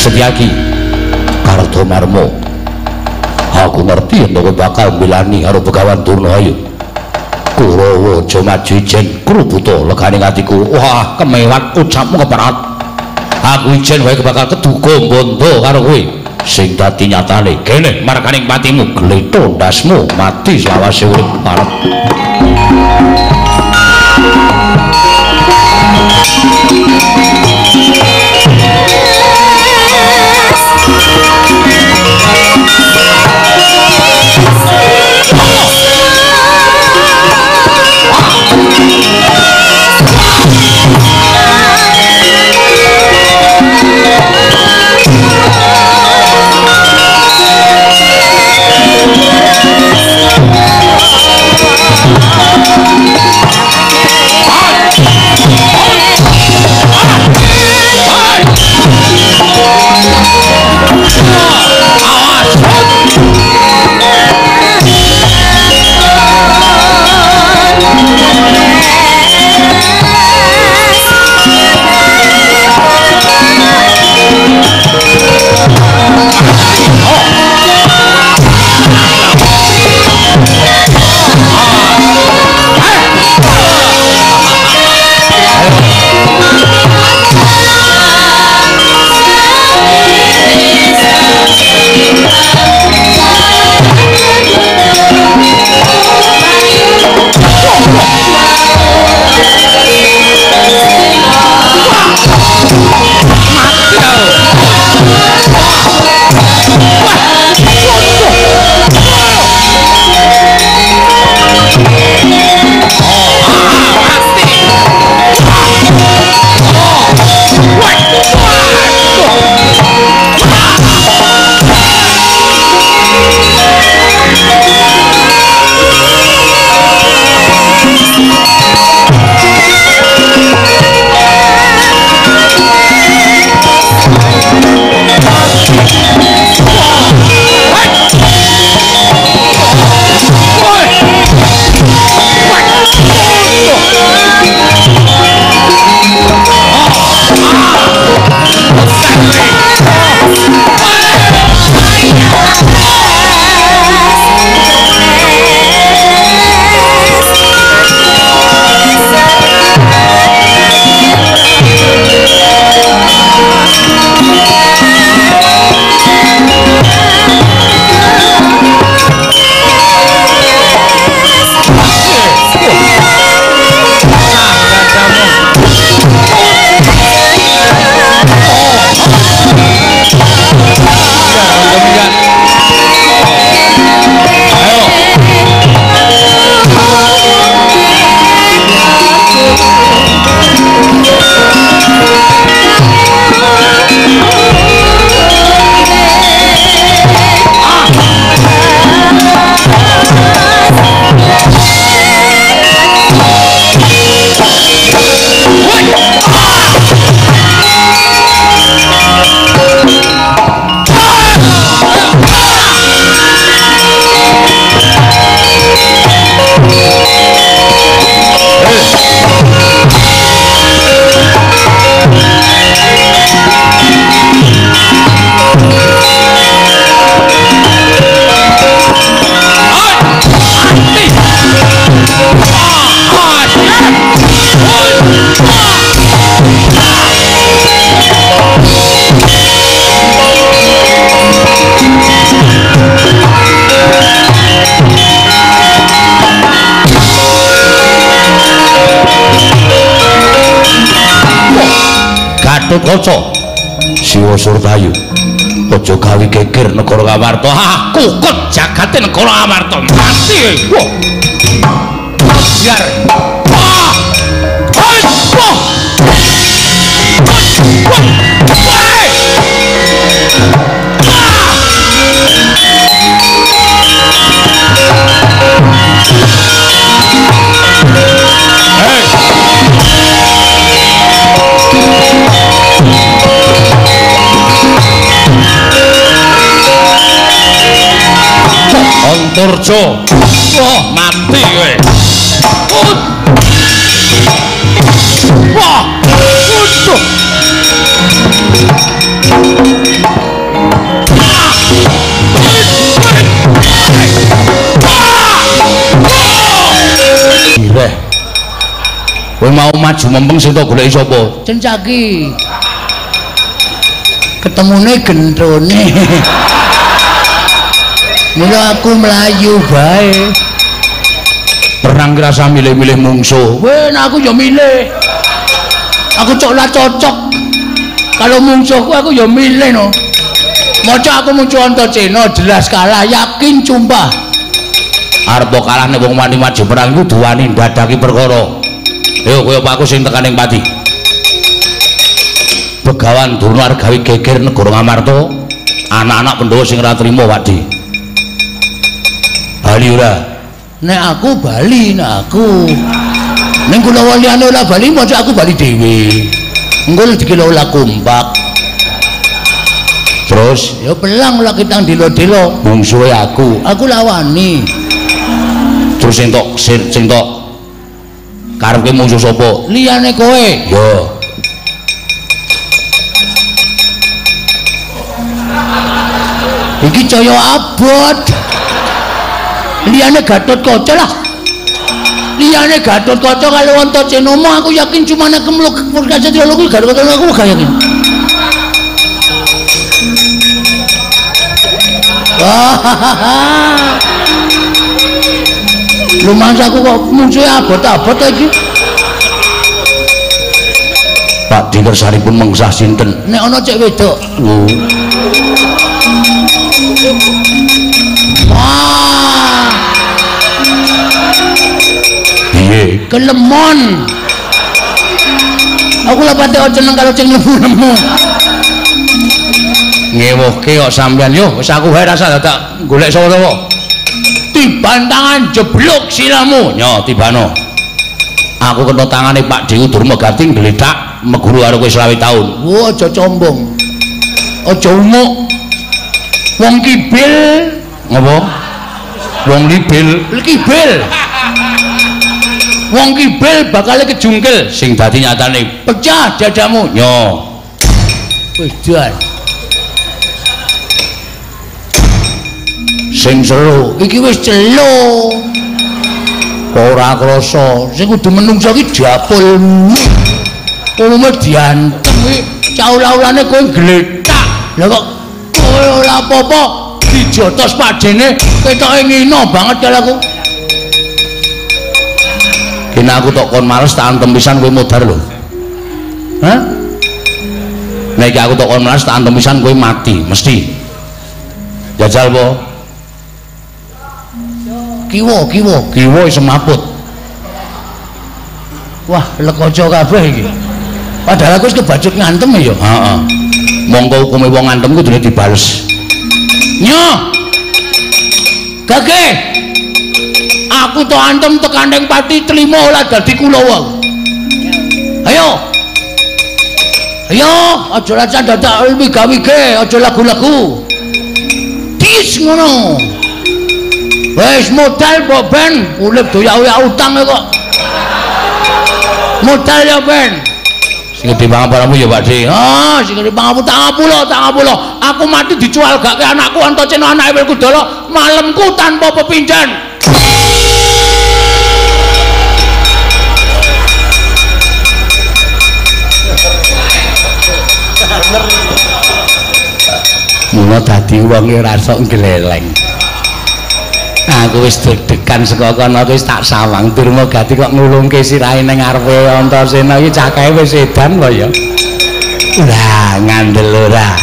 Setyaki Kartomarmo, aku ngerti yen kowe bakal mbelani karo Begawan Durna. Ayo Kurawa aja maju ijen krubuta legane atiku. Wah, kemewat ucapmu keperat. Aku ijen wae bakal keduga bondo karo kowe. Sing dadi nyatane kene markaning patimu gletho ndasmu mati selawase urip parep. Gatotkaca Siwa Surtayu aja gawe geger negara Ngamarta. Ah, kukut jagate negara Ngamarta mati. Wah. Biar. Ah. Wah. Wah. Antareja. Wah, mati kowe. Wah, waduh. Ireh. Kowe mau maju mempeng sing tok goleki sapa? Cencaki. Ketemune gentrone. Mula aku mlayu bae. Perang ki rasa milih-milih mungsuh. Weh, aku ya milih. Aku cok lah cocok. Kalau mungsuhku aku ya milih no. Maca aku muncul Antasena jelas kalah, yakin sumpah. Arep kalah nek wong wani maju perang iku duwani ndadaki perkara. Ayo kowe apa aku sing tekan ing pati. Begawan Durna arep gawe geger negara Ngamarta, anak-anak Pandhawa sing ora trima Pakde. Bali ora? Nek aku bali, nek aku. Ning kula liyane ora bali, maca aku bali dhewe. Engko dikira ora kompak. Terus ya pelang ora kitang dilo-dilo, mungsuhe aku, aku lawani. Terus sing tok sing tok karepke mungsuh sapa? Liyane kowe. Ya. Iki caya abot. Liyane Gatotkaca lah. Liyane Gatotkaca kalau Antasena aku yakin cuma nek kemluk Purkasatria kuwi Gatotkaca aku gak yakin. Wah. Lumayan aku kok musuhe abot-abot iki. Pak Dingersaripun mengsah sinten? Nek ana cek wedok. Lho. Wah. Piye? Kelemon. Aku lha pate seneng karo sing nemu-nemu. Ngewuhke kok sampean yo wis aku wae rasa dadak golek sapa-sapa. Tiban tangan jeblok silamu. Nyo tibano. Aku kena tangane Pak Dewi Durma Gati gletak meguru karo kowe 20 taun. Wah, aja combong. Aja umuk. Wong kibil ngopo? Wong libil, kibil. Wong kibil bakal kejungkel sing dadi nyatane pecah dadamu. Nyo. Wis jan. Sing seru iki wis celo. Ora krasa sing kudu menungso iki dapulmu. Umume diantem iki caula-ulane kowe gletak. Lah kok kowe ora apa-apa dijotos padene ketoke ngino banget karo aku. Kene aku tok kon males tak antem pisan kowe modar lho. Hah? Nek iki aku tok kon males tak antem pisan kowe mati mesti. Jajal po. Kiwa, kiwa, kiwa semaput. Wah, lekoco kabeh iki. Padahal aku wis kebacut ngantem ya. Heeh. Monggo hukume wong ngantem kudune dibales. Nyo. Gage. Aku to antem tekan ning pati trimo ora dadi kulawa. Ayo. Ayo, aja lacan dadak wiga-wige, aja lagu-lagu. Dis ngono. Wis modal mbok ben, urip doyak-oyak utang kok. Modal ya ben. Sing gedhe pangapuramu ya Pak De. Ah, sing gedhe pangapura tak ngapura, tak ngapura. Aku mati dijual gak ke anakku Antasena anake Werkudara, malemku tanpa pepindhan. Mula dadi wong ora sok gleleng. Aku wis deg-degan saka kono wis tak sawang Durma Gati kok ngulungke sirahe ning ngarepe Antasena iki cakahe wis edan lho ya. Lah ngandel ora.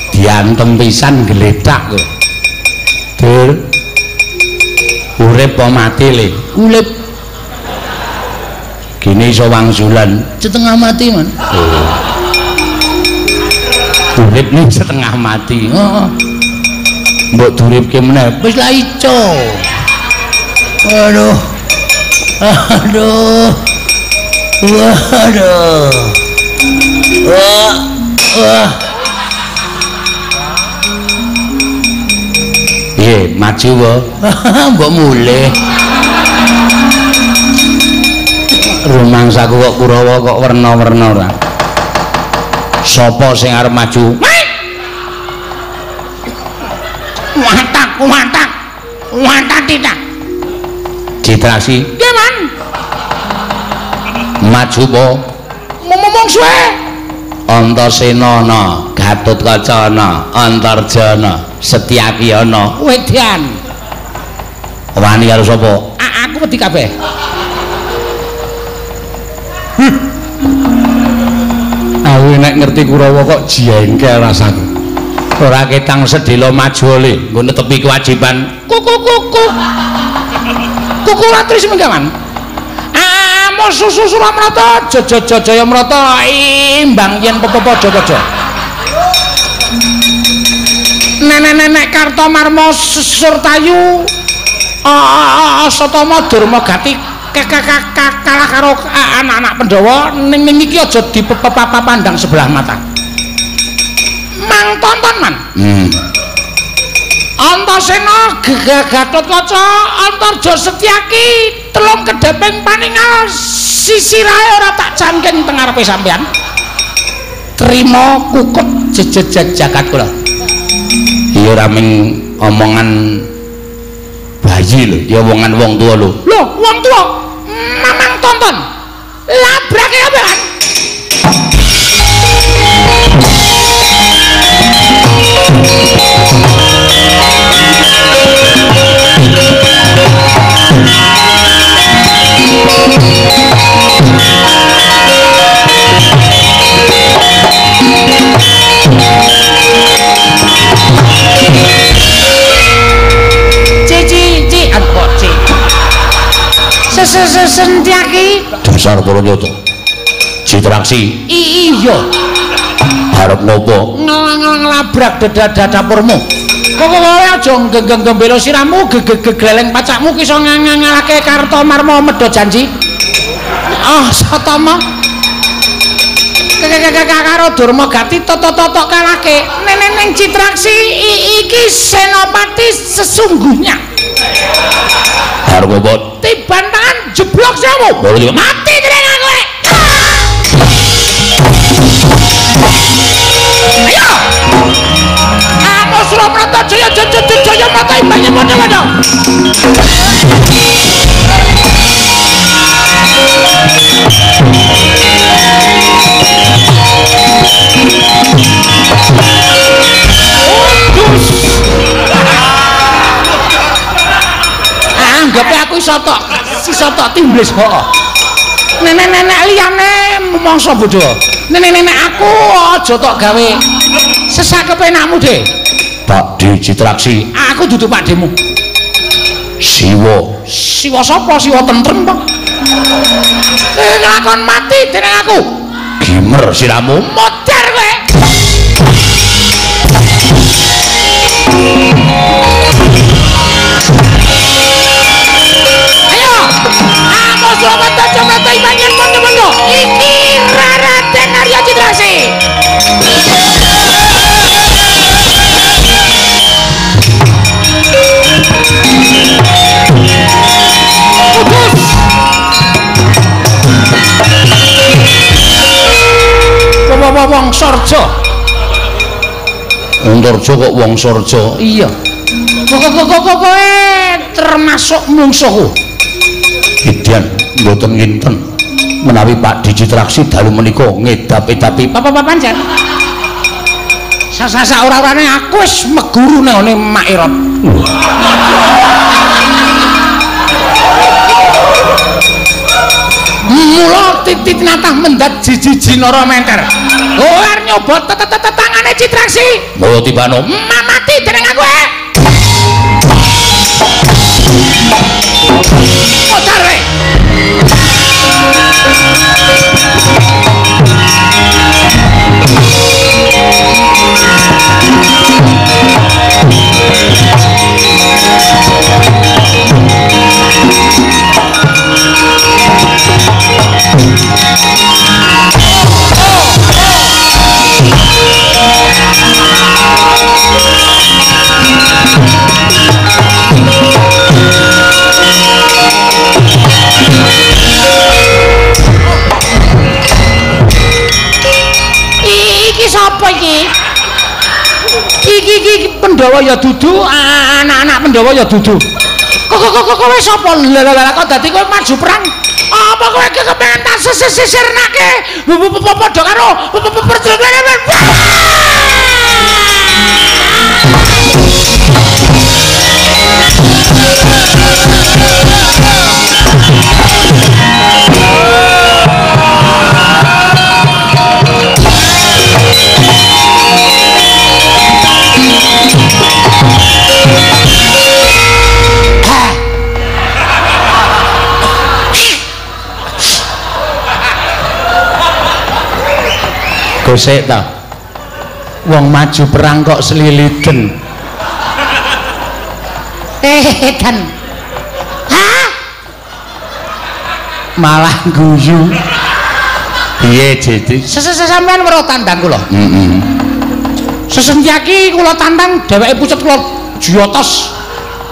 Diantem pisan gletak kok. Dur. Urip apa mati le? Urip. Gini iso wangsulan setengah mati, Man. Oh. Urip nih setengah mati. Heeh. Mbok duripke meneh wis lah ico. Aduh. Aduh. Waduh. Wah. Wah. Piye, Maju wae. Mbok mulih. Rumangsaku kok Kurawa kok werna-werna ora. Sapa sing arep maju? Watak, watak. Watak tidak. Citraksi. Nggih, Man. Maju po. Ngomong suwe. Antasena ana, Gatotkaca ana, Antarjana, Setyaki ana. Wedan. Wani karo sapa? Aku wedi kabeh. Aku nek ngerti Kurawa kok jengkel rasaku. Ora ketang sedhela maju le, nggo netepi kewajiban. Kuku kuku. Kuku latris menggawan. Amo susu Suramrata, Jaya Jayamrata imbang yen pepepadha-padha. Nenek-nenek Kartomarma Surtayu Asatama Durma Gati kalah karo anak-anak Pandhawa ning ning iki aja dipepapandang sebelah mata. Mang tonton man. Antasena Gatotkaca Antarja Setyaki telung kedheping paningal sisirahe ora tak cangking teng ngarepe sampean. Trima kukut jejeg jagat kula. Iya ora ming omongan bayi lho, ya omongan wong tuwa lho. Lho, wong tuwa mamang tonton. Labrake apa kan? Cici ci aku ci. Sesentyaki dasar Purwanyata. Citraksi. Iya. Arep ngopo? Nglabrak dapurmu. Kok kowe aja nggembelo siramu, gegleleng pacakmu ki iso ngalahke Kartomarma medho janji. Ah, Satama. Karo Durma Gati toto-toto kalahke. Neneng Citraksi iki senopati sesungguhnya. Arep ngopo? Tiban tangan jeblok siramu. Mati jenengan kowe. Ayo. Amo Suraprata Jaya Jaya Jaya Mata imbangnya padha-padha. Anggape aku iso tok timblis heeh. Nenek-nenek liyane mangsa bodho. Nenek-nenek aku aja tok gawe sesak kepenakmu, De. Pak D Citraksi, aku dudu Pak Demu. Siwa. Siwa sapa? Siwa tentrem, Pak. Nglakon mati dening aku. Gimer siramu, modar kowe. Ayo. Amo Surakarta Jomrata imanyen mondo-mondo. Iki Raden Arya Citraksi. Putus. Wong Sarja. Antarja kok wong Sarja? Iya. Kok kowe termasuk mungsuhku. Edan mboten nginten menawi Pak Citraksi dalu menika ngedap-edapi papa-papan jan. Sasa ora-orane aku wis meguru nang Mak Erot. Mula titit natah mendat jiji jinara menter. Kowe arep nyoba tetangane Citraksi. Mula tibano mati dening aku. Modar we. sapa iki? Iki iki Pandhawa ya dudu, anak-anak Pandhawa ya dudu. Kok kok kowe sapa? Lah kok dadi kowe maju perang? Apa kowe kepengen tak sisirnake? Padha karo perjuangan. Gosek ta. Wong maju perang kok seliliden. Edan. Hah? Malah guyu. Piye, Jiti? Sampeyan weruh tandang kula. Heeh. Sesentyaki kula tantang dheweke pucet kula jotos.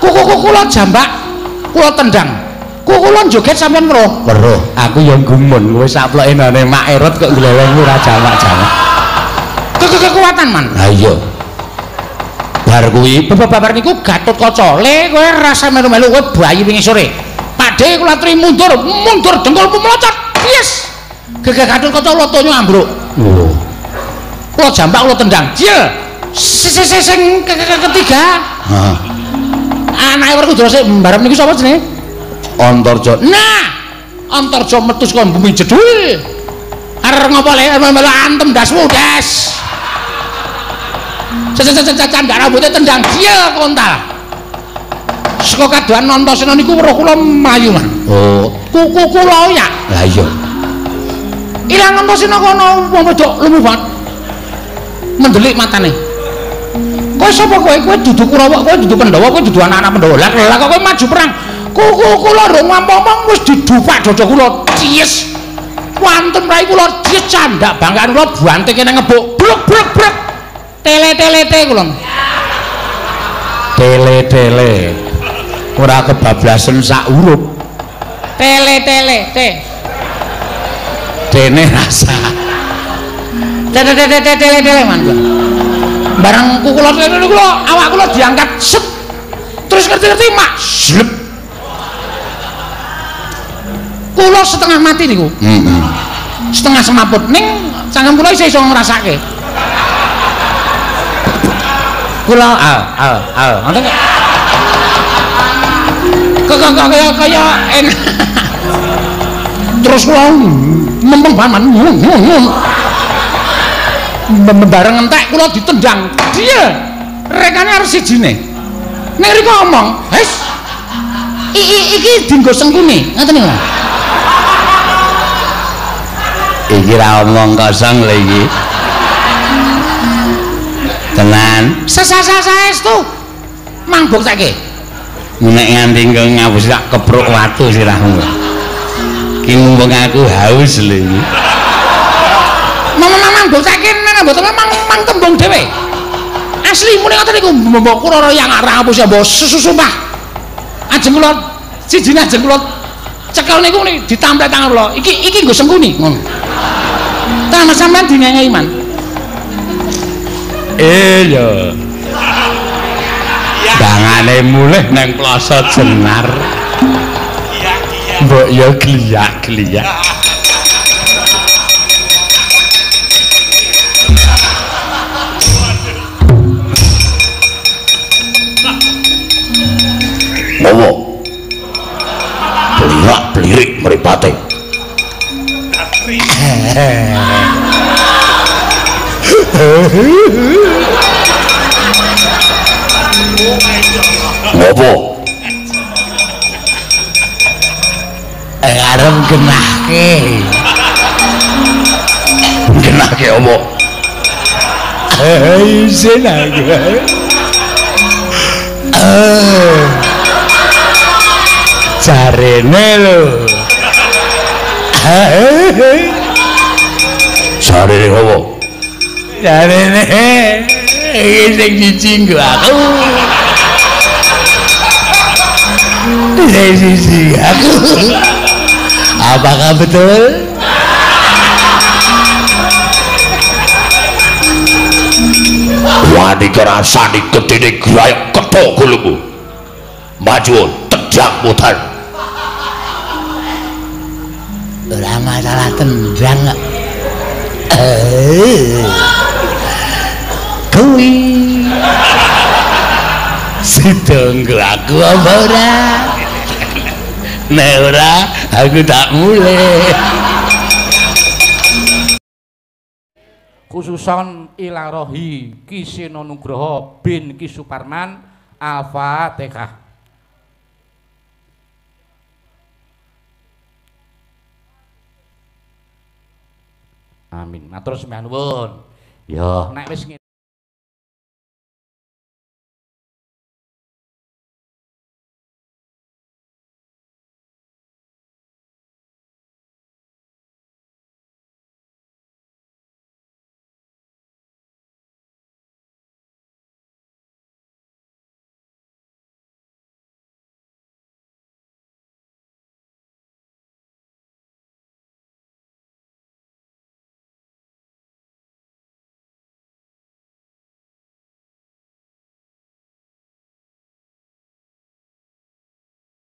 Kuku kula jambak, kula tendang. Kuku kula joget sampeyan weruh. Weruh. Aku ya gumun kowe saploke nane Mak Erot kok gleleng ora jamak-jamak. Kekuatan man. Ha iya. Bar kuwi babar niku Gatotkaca. Le kowe rasa melu-melu kowe bayi wingi sore. Pakde kula aturi mundur, mundur dengkulmu melocot. Yes. Gegeh Gatotkaca lotonyo ambruk. Lho. Kula jambak kula tendang. Jil. Sing ketiga. Heeh. Anake Werkudara sik mbarep niku sapa jenenge? Antarja. Nah, Antarja metu saka bumi jedul. Arep ngopo le melu antem dasmu, das. Candak rambutnya tendang dia kontal. Saka kadohan Antasena niku weruh kula mlayu, Man. Oh, kuku kula ya. Lah iya. Ilang Antasena kono wong wedok lemu banget. Mendelik matane. Kowe sapa kowe? Kowe dudu Kurawa, kowe dudu Pandhawa, kowe dudu anak-anak Pandhawa. Lah kok kowe maju perang. Kuku kula rung ngomong wis didupak dada kula. Cies. Wonten rai kula cies candak bangkaan kula banting kene ngebuk. Bluk bluk bluk. Tele tele te kula. Tele tele. Ora kebablasen sak huruf. Tele tele te. Dene rasa. Tele tele tele tele man. Bareng kula tele kula awak kula diangkat set. Terus ngerti-ngerti mak slep. Kula setengah mati niku. Heeh. Setengah semaput ning cangkem kula isih iso ngrasake. Kula al ngoten kok. Kok kaya enak. Terus kula mempeng banget. Bareng entek kula ditendang. Dia rekane arep sijine. Nek riko omong, "Wis. Iki dienggo sengkune." Ngoten niku. Iki ra omong kosong lho iki. Tenan. Saestu. Mang bukteke. Nek nganti engko ngawus tak kepruk watu sirahmu. Ki mumpung aku haus lho iki. Mamang bukteke nek mboten mang tembung dhewe. Asli muni ngoten niku mbok Kurara yang arah ngapus ya mbok susumpah. Ajeng kula sijine ajeng kula cekel niku ditampel tangan kula. Iki iki nggo sengkuni ngono. Tangan sampean dingengi man. Iya. Dangane mulih nang Plaza Jenar. Mbok ya gliyak-gliyak. Mowo. Blirak-blirik mripate. Ngopo? Arep genahke. Genahke opo? Isin aku. Jarene lho. Jarene opo? Jarene iki sing siji nggo aku. Sing siji aku. Apakah betul? Andika rasane gedene grayek kethok gulumu. Maju tendang mutar. Ora masalah tendang kok. Kuwi sida nggo aku apa ora? Nek ora aku tak mulih. Khususon ilarohi Ki Seno Nugroho bin Ki Suparman. Al-Fatihah. Amin. Matur sembah nuwun. Ya, nek wis